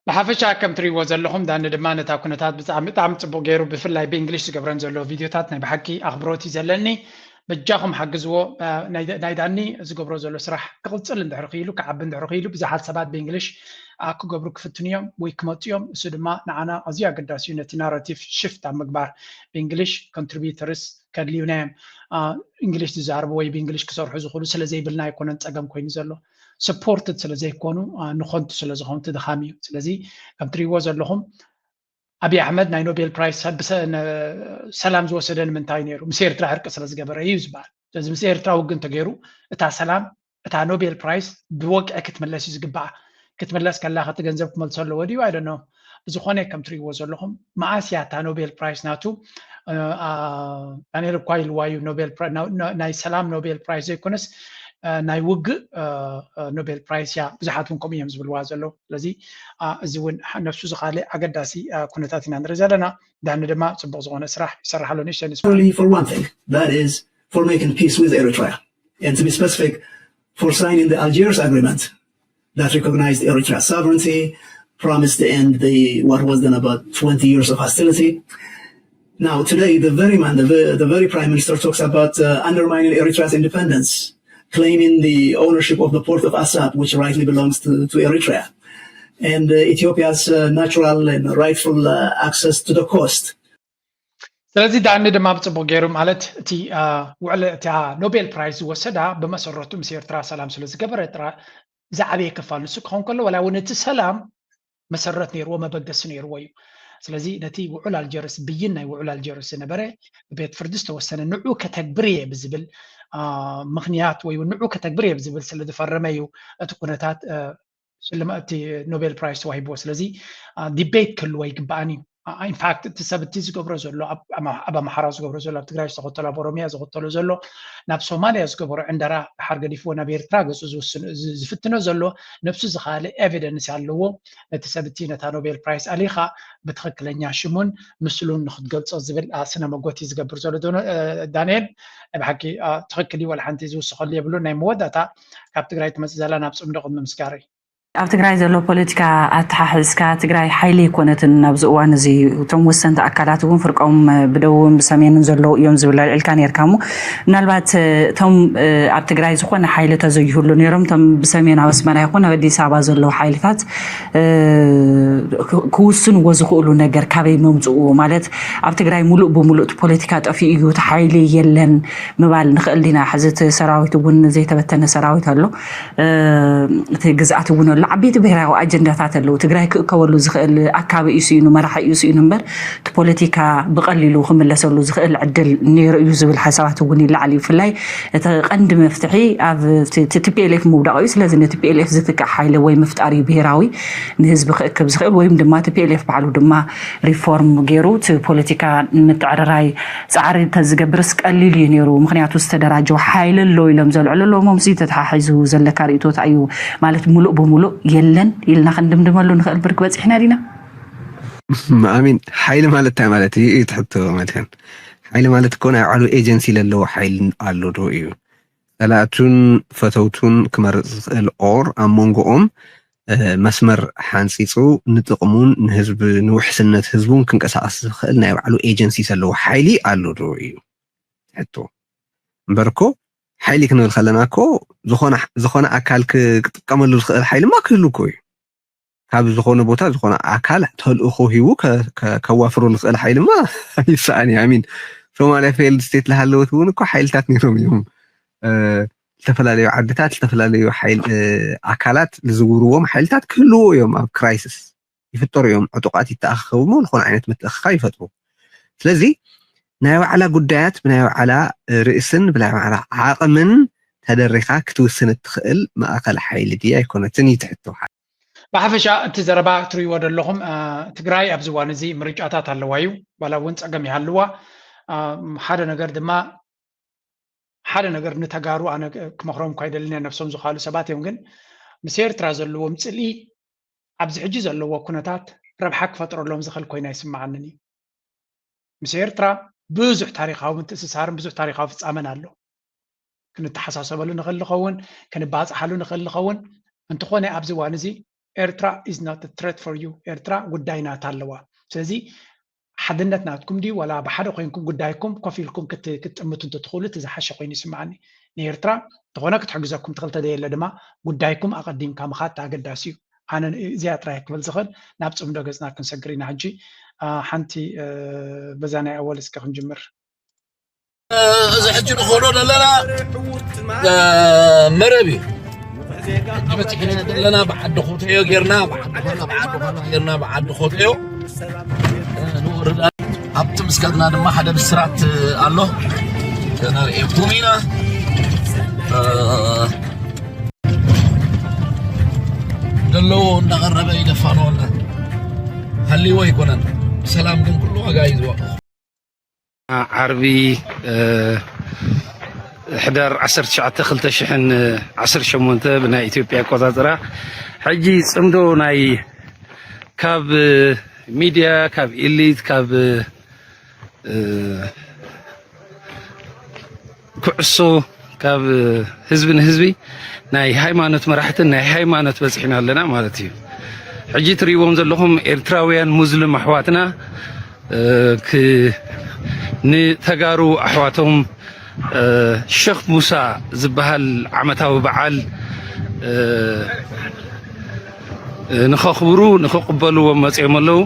ብሓፈሻ ከም ትሪእዎ ዘለኹም ዳኒ ድማ ነታ ኩነታት ብጣዕሚ ብጣዕሚ ፅቡቅ ገይሩ ብፍላይ ብእንግሊሽ ዝገብረን ዘሎ ቪድዮታት ናይ ብሓቂ ኣኽብሮት እዩ ዘለኒ። በጃኹም ሓግዝዎ። ናይ ዳኒ ዝገብሮ ዘሎ ስራሕ ክቕፅል እንድሕር ክኢሉ ክዓቢ እንድሕር ክኢሉ ብዙሓት ሰባት ብእንግሊሽ ክገብሩ ክፍትኑ እዮም ወይ ክመፁ እዮም። እሱ ድማ ንዓና ኣዝዩ ኣገዳሲ እዩ። ነቲ ናራቲቭ ሽፍት ኣብ ምግባር ብእንግሊሽ ኮንትሪቢተርስ ከድልዩና እዮም። እንግሊሽ ዝዛረቡ ወይ ብእንግሊሽ ክሰርሑ ዝኽእሉ ስለዘይብልና ኣይኮነን ፀገም ኮይኑ ዘሎ። ሰፖርትድ ስለ ዘይኮኑ ንኸንቱ ስለ ዝኾኑ እቲ ድኻም እዩ። ስለዚ ከም ትሪእዎ ዘለኹም ኣብይ ኣሕመድ ናይ ኖቤል ፕራይስ ሰላም ዝወሰደ ንምንታይ ነይሩ? ምስ ኤርትራ ዕርቂ ስለ ዝገበረ እዩ ዝበሃል። ስለዚ ምስ ኤርትራ ውግእ እንተገይሩ እታ ሰላም እታ ኖቤል ፕራይስ ብወግዒ ክትምለስ እዩ ዝግባኣ። ክትምለስ ከላ ከቲ ገንዘብ ክመልሶ ኣለዎ ድዩ? ኣይደኖ። ብዝኾነ ከም ትሪእዎ ዘለኹም መኣስ እያ እታ ኖቤል ፕራይስ ናቱ ዳንኤል እኳ ኢልዋ እዩ ናይ ሰላም ኖቤል ፕራይስ ዘይኮነስ ናይ ውግእ ኖቤል ፕራይስ እያ። ብዙሓት እውን ከምኡ እዮም ዝብልዋ ዘለዉ። ስለዚ እዚ እውን ነብሱ ዝኻልእ ኣገዳሲ ኩነታት ኢና ንርኢ ዘለና። ዳኒ ድማ ፅቡቅ ዝኾነ ስራሕ ይሰርሕ ኣሎ። ንእሽተይ ንስማ። For one thing, that is for making peace with Eritrea, and to be specific, for signing the Algiers Agreement that recognized Eritrea's sovereignty, promised to end the what was then about twenty years of hostility. Now, today, the very man, the, ve- the very prime minister talks about uh, undermining Eritrea's independence, claiming the ownership of the port of Assab, which rightly belongs to, to Eritrea. And uh, Ethiopia's uh, natural and rightful uh, access to the coast. ስለዚ ዳኒ ድማ ብፅቡቅ ገይሩ ማለት እቲ ውዕል እታ ኖቤል ፕራይዝ ዝወሰዳ ብመሰረቱ ምስ ኤርትራ ሰላም ስለ ዝገበረ ጥራ ዝዓበየ ክፋል ንሱ ክኸውን ከሎ ዋላ እውን እቲ ሰላም መሰረት ነይርዎ መበገሲ ነይርዎ እዩ። ስለዚ ነቲ ውዑል ኣልጀርስ ብይን ናይ ውዑል ኣልጀርስ ዝነበረ ብቤት ፍርዲ ዝተወሰነ ንዑ ከተግብር እየ ብዝብል ምክንያት ወይ ንዑ ከተግብር እየ ብዝብል ስለ ዝፈረመ እዩ እቲ ኩነታት ሽልማ እቲ ኖቤል ፕራይስ ተዋሂብዎ። ስለዚ ዲቤት ክህልዎ ይግባኣን እዩ። ኢንፋክት እቲ ሰብ እቲ ዝገብሮ ዘሎ ኣብ ኣምሓራ ዝገብሮ ዘሎ ኣብ ትግራይ ዝተኸተሎ ኣብ ኦሮሚያ ዝኸተሎ ዘሎ ናብ ሶማሊያ ዝገበሮ ዕንደራ ድሓር ገዲፍዎ ናብ ኤርትራ ገፁ ዝፍትኖ ዘሎ ነብሱ ዝኻለ ኤቪደንስ ኣለዎ። ነቲ ሰብ እቲ ነታ ኖቤል ፕራይስ ኣሊኻ ብትኽክለኛ ሽሙን ምስሉን ንክትገልፆ ዝብል ስነ መጎት እዩ ዝገብር ዘሎ። ዳንኤል ናይ ብሓቂ ትኽክል እዩ፣ ዋላ ሓንቲ ዝውስኸሉ የብሉን። ናይ መወዳእታ ካብ ትግራይ ትመፅእ ዘላ ናብ ፅምዶ ቅድሚ ምስጋረይ ኣብ ትግራይ ዘሎ ፖለቲካ ኣተሓሒዝካ ትግራይ ሓይሊ ኣይኮነትን ኣብዚ እዋን እዚ። እቶም ወሰንቲ ኣካላት እውን ፍርቆም ብደቡብን ብሰሜንን ዘለዉ እዮም ዝብል ኣልዒልካ ነርካ እሞ ምናልባት እቶም ኣብ ትግራይ ዝኾነ ሓይሊ ተዘይህሉ ነይሮም እቶም ብሰሜን ኣብ ኣስመራ ይኹን ኣብ ኣዲስ ኣበባ ዘለዉ ሓይልታት ክውስንዎ ዝኽእሉ ነገር ካበይ መምፅኡ ማለት ኣብ ትግራይ ሙሉእ ብሙሉእ እቲ ፖለቲካ ጠፊኡ እዩ እቲ ሓይሊ የለን ምባል ንኽእል ዲና? ሕዚ እቲ ሰራዊት እውን ዘይተበተነ ሰራዊት ኣሎ። እቲ ግዝኣት እውን ኣሎ። ዓበይቲ ብሄራዊ ኣጀንዳታት ኣለዉ። ትግራይ ክእከበሉ ዝኽእል ኣካቢ እዩ ስኢኑ፣ መራሒ እዩ ስኢኑ እምበር እቲ ፖለቲካ ብቐሊሉ ክምለሰሉ ዝኽእል ዕድል ነይሩ እዩ ዝብል ሓሳባት እውን ይለዓል እዩ። ብፍላይ እቲ ቀንዲ መፍትሒ ኣብ ቲፒኤልኤፍ ምውዳቕ እዩ። ስለዚ ንቲፒኤልኤፍ ዝትክእ ሓይሊ ወይ ምፍጣር እዩ ብሄራዊ ንህዝቢ ክእክብ ዝኽእል ወይም ድማ ቲፒኤልኤፍ ባዕሉ ድማ ሪፎርም ገይሩ እቲ ፖለቲካ ንምትዕርራይ ፃዕሪ እንተዝገብርስ ቀሊል እዩ ነይሩ። ምክንያቱ ዝተደራጀወ ሓይሊ ኣሎ ኢሎም ዘልዕሉ ኣለዉ። ሞምሲ ተተሓሒዙ ዘለካ ርእይቶ እንታይ እዩ? ማለት ሙሉእ ብሙሉእ የለን ኢልና ክንድምድመሉ ንኽእል ብርክ በፂሕና ዲና? ኣሚን ሓይሊ ማለት እንታይ ማለት እዩ? እዩ ትሕቶ ማለት ሓይሊ ማለት እኮ ናይ ባዕሉ ኤጀንሲ ለለዎ ሓይሊ ኣሎ ዶ እዩ? ጸላእቱን ፈተውቱን ክመርጽ ዝኽእል or ኣብ መንጎኦም መስመር ሓንጺጹ ንጥቕሙን ንህዝቢ ንውሕስነት ህዝቡን ክንቀሳቐስ ዝኽእል ናይ ባዕሉ ኤጀንሲ ዘለዎ ሓይሊ ኣሎ ዶ እዩ ሕቶ። እምበር እኮ ሓይሊ ክንብል ከለና እኮ ዝኾነ ኣካል ክጥቀመሉ ዝኽእል ሓይልማ ክህሉ እኮ እዩ። ካብ ዝኾነ ቦታ ዝኾነ ኣካል ተልእኾ ሂቡ ከዋፍሮ ዝኽእል ሓይልማ ይሰኣን እዩ። ኣሚን ሶማልያ ፌይልድ ስቴት ዝሃለወት እውን እኮ ሓይልታት ነይሮም እዮም። ዝተፈላለዩ ዓድታት ዝተፈላለዩ ኣካላት ዝዝውርዎም ሓይልታት ክህልዉ እዮም። ኣብ ክራይስስ ይፍጠሩ እዮም። ዕጡቓት ይተኣኻኸቡ እሞ ዝኾነ ዓይነት ምትእኽኻብ ይፈጥሩ። ስለዚ ናይ ባዕላ ጉዳያት ብናይ ባዕላ ርእስን ብናይ ባዕላ ዓቕምን ተደሪኻ ክትውስን እትኽእል ማእኸል ሓይሊ ድያ ኣይኮነትን እዩ እቲ ሕቶ። ብሓፈሻ እቲ ዘረባ ትርእይዎ ዘለኹም ትግራይ ኣብዚ እዋን እዚ ምርጫታት ኣለዋ እዩ። ዋላ እውን ፀገም ይሃልዋ ሓደ ነገር ድማ ሓደ ነገር ንተጋሩ ኣነ ክመኽሮም እኳ ይደልን ነብሶም ዝኻሉ ሰባት እዮም ግን ምስ ኤርትራ ዘለዎም ፅልኢ ኣብዚ ሕጂ ዘለዎ ኩነታት ረብሓ ክፈጥረሎም ዝኽእል ኮይና ይስምዓንን እዩ። ምስ ኤርትራ ብዙሕ ታሪኻዊ ምትእስሳርን ብዙሕ ታሪኻዊ ፍፃመን ኣሎ። ክንተሓሳሰበሉ ንኽእል ንኸውን፣ ክንባፃሓሉ ንኽእል ንኸውን። እንተኾነ ኣብዚ እዋን እዚ ኤርትራ is not a threat for you። ኤርትራ ጉዳይ ናታ ኣለዋ። ስለዚ ሓድነት ናትኩም ድዩ ዋላ ብሓደ ኮይንኩም ጉዳይኩም ኮፍ ኢልኩም ክትጥምቱ እንተትኽእሉ እቲ ዝሓሸ ኮይኑ ይስምዓኒ። ንኤርትራ እንተኾነ ክትሕግዘኩም ትኽእል ተደየለ ድማ ጉዳይኩም ኣቐዲምካ ምኻድ ኣገዳሲ እዩ። ኣነ እዚኣ ጥራይ ክብል ዝኽእል ናብ ፅምዶ ገፅና ክንሰግር ኢና። ሕጂ ሓንቲ በዛ ናይ ኣወል እስከ ክንጅምር። እዚ ሕጂ ንኸዶ ዘለና መረብ እዩ። ሕጂ በፂሕና ዘለና ብዓዲ ኮተዮ ጌርና ብዓዲ ኮና ብዓዲ ኮና ጌርና ብዓዲ ኮተዮ ንወርዳ ኣብቲ ምስጋድና ድማ ሓደ ብስራት ኣሎ ነርእየኩም ኢና። ዘለዎ እንዳቐረበ ይደፋንወና ሃሊዎ ኣይኮነን። ሰላም ግን ኩሉ ዋጋ እዩ ዝወቅቕ። ዓርቢ ሕዳር ዓሰርተ ትሽዓተ ክልተ ሽሕን ዓሰርተ ሸሞንተ ብናይ ኢትዮጵያ ኣቆፃፅራ ሕጂ ፅምዶ ናይ ካብ ሚድያ ካብ ኢሊት ካብ ኩዕሶ ካብ ህዝቢ ንህዝቢ ናይ ሃይማኖት መራሕትን ናይ ሃይማኖት በፂሕና ኣለና ማለት እዩ። ሕጂ ትርእይዎም ዘለኹም ኤርትራውያን ሙስሊም ኣሕዋትና ክ- ንተጋሩ ኣሕዋቶም ሸኽ ሙሳ ዝበሃል ዓመታዊ በዓል ንኸኽብሩ ንኽቕበልዎም መፅኦም ኣለዉ።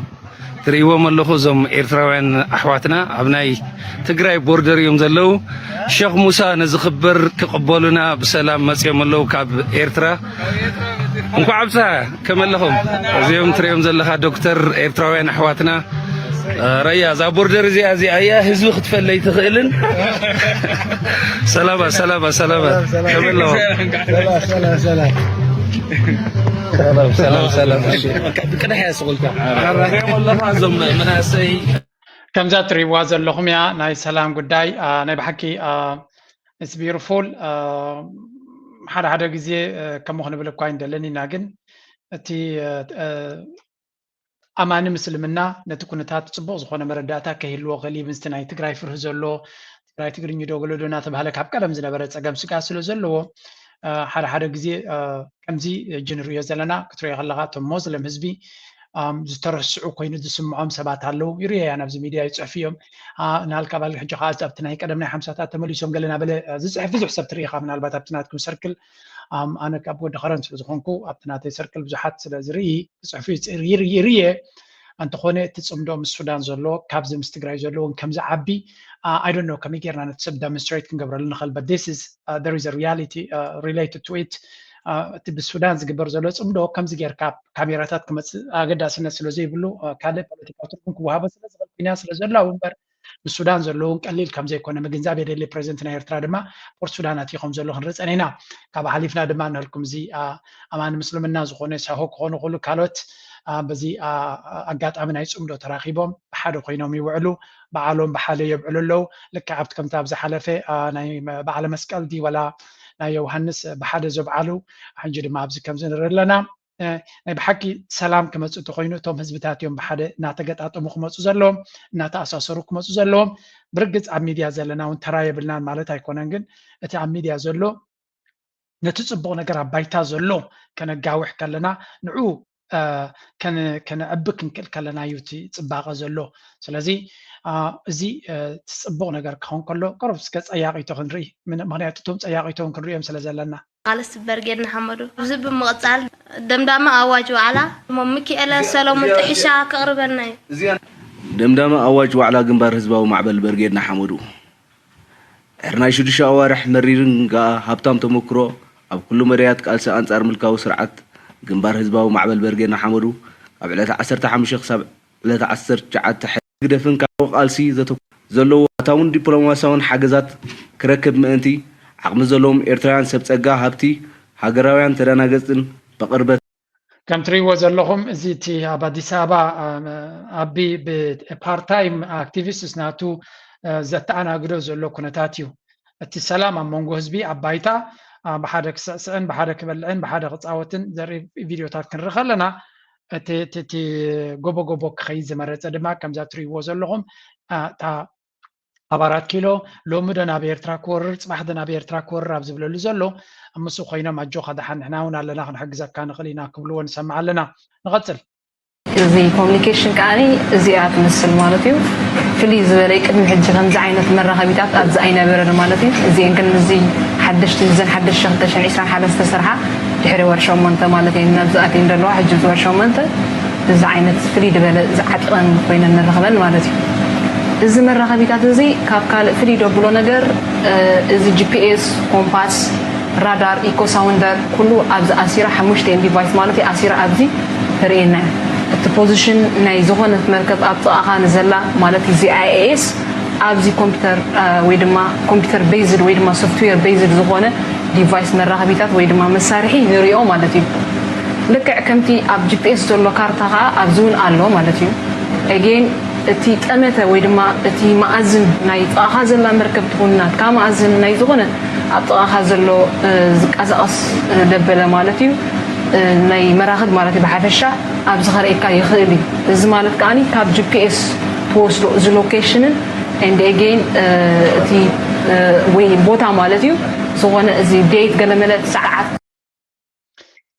ትርእይዎም ኣለኹ፣ እዞም ኤርትራውያን ኣሕዋትና ኣብ ናይ ትግራይ ቦርደር እዮም ዘለዉ። ሸኽ ሙሳ ነዚ ክበር ክቕበሉና ብሰላም መፅኦም ኣለዉ ካብ ኤርትራ። እንኳዕ ኣብፀሐ። ከመለኹም እዚኦም ትሪኦም ዘለኻ ዶክተር ኤርትራውያን ኣሕዋትና ረያ እዛ ቦርደር እዚኣ እዚኣ እያ ህዝቢ ክትፈለይ ትኽእልን። ሰላማ ሰላማ ሰላማ። ከመለኹም? ሰላም ሰላም ሰላም። እሺ። ቅድሕ ያስቁልካ። እዞም መናእሰይ ከምዛ ትሪእዋ ዘለኹም እያ ናይ ሰላም ጉዳይ። ናይ ብሓቂ it's beautiful። ሓደ ሓደ ግዜ ከምኡ ክንብል እኳ ኣይንደልን ኢና፣ ግን እቲ ኣማኒ ምስልምና ነቲ ኩነታት ጽቡቕ ዝኾነ መረዳእታ ከይህልዎ ክእል እዩ። ምስቲ ናይ ትግራይ ፍርሂ ዘሎ ትግራይ ትግርኝ ዶ ገለ ዶ እናተባህለ ካብ ቀደም ዝነበረ ጸገም ስግኣት ስለ ዘለዎ ሓደ ሓደ ግዜ ከምዚ ሕጂ ንሪኦ ዘለና ክትሪኦ ከለኻ እቶም ሞዝለም ህዝቢ ዝተረስዑ ኮይኑ ዝስምዖም ሰባት ኣለዉ። ይርእዮ እያ ናብዚ ሚድያ ይፅሕፉ እዮም። ናልካ ባል ሕጂ ከዓ ኣብቲ ናይ ቀደም ናይ ሓምሳታት ተመሊሶም ገለ ናበለ ዝፅሕፍ ብዙሕ ሰብ ትርኢ ኢኻ። ምናልባት ኣብቲ ናትኩም ሰርክል ኣነ ካብ ወዲ ኸረን ስለ ዝኾንኩ ኣብቲ ናተይ ሰርክል ብዙሓት ስለ ዝርኢ ክፅሕፉ ይርየ። እንተኾነ እቲ ፅምዶ ምስ ሱዳን ዘሎ ካብዚ ምስ ትግራይ ዘሎ እውን ከምዚ ዓቢ I don't know ከመይ ጌርና ነቲ ሰብ demonstrate ክንገብረሉ ንኽእል። But this is there is a reality related to it። እቲ ብሱዳን ዝግበር ዘሎ ፅምዶ ከምዚ ጌርካ ካሜራታት ክመፅእ ኣገዳስነት ስለ ዘይብሉ ካልእ ፖለቲካዊ ትርጉም ክወሃቦ ስለ ዝኽእል ኩናት ስለ ዘሎ እምበር ብሱዳን ዘለውን ቀሊል ከም ዘይኮነ ምግንዛብ የደሊ። ፕሬዚደንት ናይ ኤርትራ ድማ ፖርት ሱዳን ኣትዩ ከም ዘሎ ክንርኢ ጸኒሕና። ካብ ሓሊፍና ድማ ንህልኩም እዚ ኣማኒ ምስልምና ዝኾነ ሳሆ ክኾኑ ክሉ ካልኦት በዚ ኣጋጣሚ ናይ ጽምዶ ተራኺቦም ብሓደ ኮይኖም ይውዕሉ፣ በዓሎም ብሓደ የብዕሉ ኣለዉ። ልክዕ ኣብቲ ከምቲ ኣብ ዝሓለፈ ናይ በዓለ መስቀል ድዩ ወላ ናይ ዮሃንስ ብሓደ ዘብዓሉ ሕጂ ድማ ኣብዚ ከምዚ ንርኢ ኣለና። ናይ ብሓቂ ሰላም ክመፅእ እንተኮይኑ እቶም ህዝብታት እዮም ብሓደ እናተገጣጠሙ ክመፁ ዘለዎም እናተኣሳሰሩ ክመፁ ዘለዎም። ብርግፅ ኣብ ሚድያ ዘለና እውን ተራ የብልናን ማለት ኣይኮነን፣ ግን እቲ ኣብ ሚድያ ዘሎ ነቲ ፅቡቅ ነገር ኣብ ባይታ ዘሎ ከነጋውሕ ከለና ንዑ ከነዕቢ ክንክእል ከለና እዩ እቲ ፅባቐ ዘሎ። ስለዚ እዚ እቲ ፅቡቅ ነገር ክኸውን ከሎ ቅሩብ እስከ ፀያቂቶ ክንርኢ፣ ምክንያቱ እቶም ፀያቂቶ እውን ክንሪኦም ስለ ዘለና። ቃልስ ብርጌድ ንሓመዱ። እዚ ብምቕጻል ደምዳሚ ኣዋጅ ዋዕላ እሞ ሚኪኤለ ሰሎሙን ጥሕሻ ከቕርበልና እዩ። ደምዳሚ ኣዋጅ ዋዕላ ግንባር ህዝባዊ ማዕበል ብርጌድ ንሓመዱ። ድሕሪ ናይ ሽዱሽተ ኣዋርሕ መሪርን ገኣ ሃብታም ተመክሮ ኣብ ኩሉ መዳያት ቃልሲ ኣንጻር ምልካዊ ስርዓት ግንባር ህዝባዊ ማዕበል ብርጌድ ንሓመዱ ካብ ዕለት ዓሰርተ ሓሙሽተ ክሳብ ዕለት ዓሰርተ ትሽዓተ ሕድሪ ህግደፍን ካብ ቃልሲ ዘተኮረ ዘለዎ ኣታውን ዲፕሎማሲያውን ሓገዛት ክረክብ ምእንቲ ዓቕሚ ዘለዎም ኤርትራውያን ሰብ ጸጋ ሃብቲ ሃገራውያን ተደናገጽትን ብቕርበት ከም ትሪእዎ ዘለኹም እዚ እቲ ኣብ ኣዲስ ኣበባ ኣቢ ብፓርታይም ኣክቲቪስትስ ናቱ ዘተኣናግዶ ዘሎ ኩነታት እዩ። እቲ ሰላም ኣብ መንጎ ህዝቢ ኣብ ባይታ ብሓደ ክስዕስዕን ብሓደ ክበልዕን ብሓደ ክፃወትን ዘርኢ ቪድዮታት ክንርኢ ከለና እቲ ጎቦ ጎቦ ክኸይድ ዝመረፀ ድማ ከምዛ ትሪእዎ ዘለኹም እታ ኣብ ኣራት ኪሎ ሎሚ ዶ ናብ ኤርትራ ክወርር ፅባሕ ዶ ናብ ኤርትራ ክወርር ኣብ ዝብለሉ ዘሎ ኣብ ምስኡ ኮይኖም ኣጆኻ ደሓን ንሕና እውን ኣለና ክንሕግዘካ ንኽእል ኢና ክብልዎ ንሰምዕ ኣለና። ንቐፅል። እዚ ኮሚኒኬሽን ከዓኒ እዚኣ ትመስል ማለት እዩ። ፍልይ ዝበለ ቅድሚ ሕጂ ከምዚ ዓይነት መራኸቢታት ኣብዚ ኣይነበረን ማለት እዩ። እዚአን ግን እዚ ሓደሽቲ እዘን ሓደሽቲ ክልተ ሽሕን ዕስራን ሓደ ዝተሰርሓ ድሕሪ ወር ሸሞንተ ማለት እዩ ናብዚ ኣትየን ዘለዋ ሕጂ እዚ ወር ሸሞንተ እዚ ዓይነት ፍልይ ዝበለ ዝዓጠቐን ኮይነን ንረኽበን ማለት እዩ። እዚ መራኸቢታት እዚ ካብ ካልእ ፍልይ ደብሎ ነገር እዚ ጂ ፒ ኤስ፣ ኮምፓስ፣ ራዳር፣ ኢኮ ሳውንደር ኩሉ ኣብዚ ኣሲራ ሓሙሽተ ዲቫይስ ማለት እዩ ኣሲራ ኣብዚ ተርእየና እያ። እቲ ፖዚሽን ናይ ዝኾነት መርከብ ኣብ ጥቓኻ ንዘላ ማለት እዚ ኣይ ኤ ኤስ ኣብዚ ኮምፒውተር ወይ ድማ ኮምፒውተር ቤዝድ ወይ ድማ ሶፍትዌር ቤዝድ ዝኾነ ዲቫይስ መራኸቢታት ወይ ድማ መሳርሒ ንሪኦ ማለት እዩ። ልክዕ ከምቲ ኣብ ጂ ፒ ኤስ ዘሎ ካርታ ከዓ ኣብዚ እውን ኣሎ ማለት እዩ። ኤጌን እቲ ጠመተ ወይ ድማ እቲ መኣዝን ናይ ጥቓኻ ዘላ መርከብ ትኹን ናትካ መኣዝን ናይ ዝኾነ ኣብ ጥቓኻ ዘሎ ዝቀሳቐስ ደበለ ማለት እዩ ናይ መራኽብ ማለት እዩ ብሓፈሻ ኣብዚ ከርእየካ ይኽእል እዩ። እዚ ማለት ከዓ ካብ ጂ ፒ ኤስ ትወስዶ እዚ ሎኬሽንን and again እቲ ወይ ቦታ ማለት እዩ ዝኾነ እዚ ዴት ገለመለ ሰዓት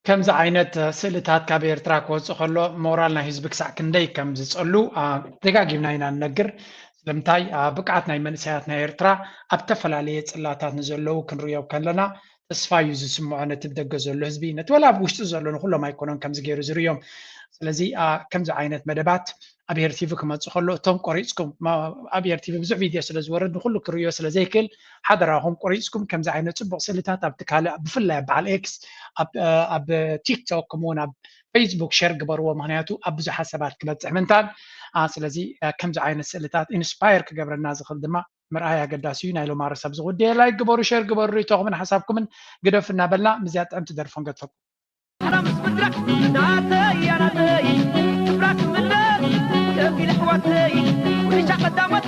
ከምዚ ዓይነት ስእልታት ካብ ኤርትራ ክወፅእ ከሎ ሞራል ናይ ህዝቢ ክሳዕ ክንደይ ከም ዝፀሉ ደጋጊምና ኢና ንነግር። ስለምንታይ ብቅዓት ናይ መንእሰያት ናይ ኤርትራ ኣብ ተፈላለየ ፅላታት ንዘለዉ ክንርእዮ ከለና ተስፋ እዩ ዝስምዖ። ነቲ ብደገ ዘሎ ህዝቢ ነቲ ወላ ኣብ ውሽጢ ዘሎ ንኩሎም ኣይኮነን ከምዚ ገይሩ ዝርእዮም። ስለዚ ከምዚ ዓይነት መደባት ኣብ ሄር ቲቪ ክመፅእ ከሎ እቶም ቆሪፅኩም ኣብ ሄር ቲቪ ብዙሕ ቪድዮ ስለ ዝወርድ ንኩሉ ክርእዮ ስለ ዘይክእል ሓደራኹም ቆሪፅኩም ከምዚ ዓይነት ፅቡቕ ስእልታት ኣብቲ ካልእ ብፍላይ ኣብ በዓል ኤክስ ኣብ ቲክቶክ ከምኡውን ኣብ ፌስቡክ ሸር ግበርዎ። ምክንያቱ ኣብ ብዙሓት ሰባት ክበፅሕ ምንታን ስለዚ ከምዚ ዓይነት ስእልታት ኢንስፓየር ክገብረና ዝኽእል ድማ ምርኣይ ኣገዳሲ እዩ። ናይ ሎማሪ ሰብ ዝጉዳየ ላይክ ግበሩ፣ ሸር ግበሩ፣ ርእይቶኹምን ሓሳብኩምን ግደፉ እናበልና ምስዚኣ ጥዕምቲ ደርፎ ንገድፈኩም። ሓራ ምስ ምድራ ናተይ እያ ናተይ ክብራ ክምለስ ከቢል ኣሕዋተይ ውሻ ቀዳሞት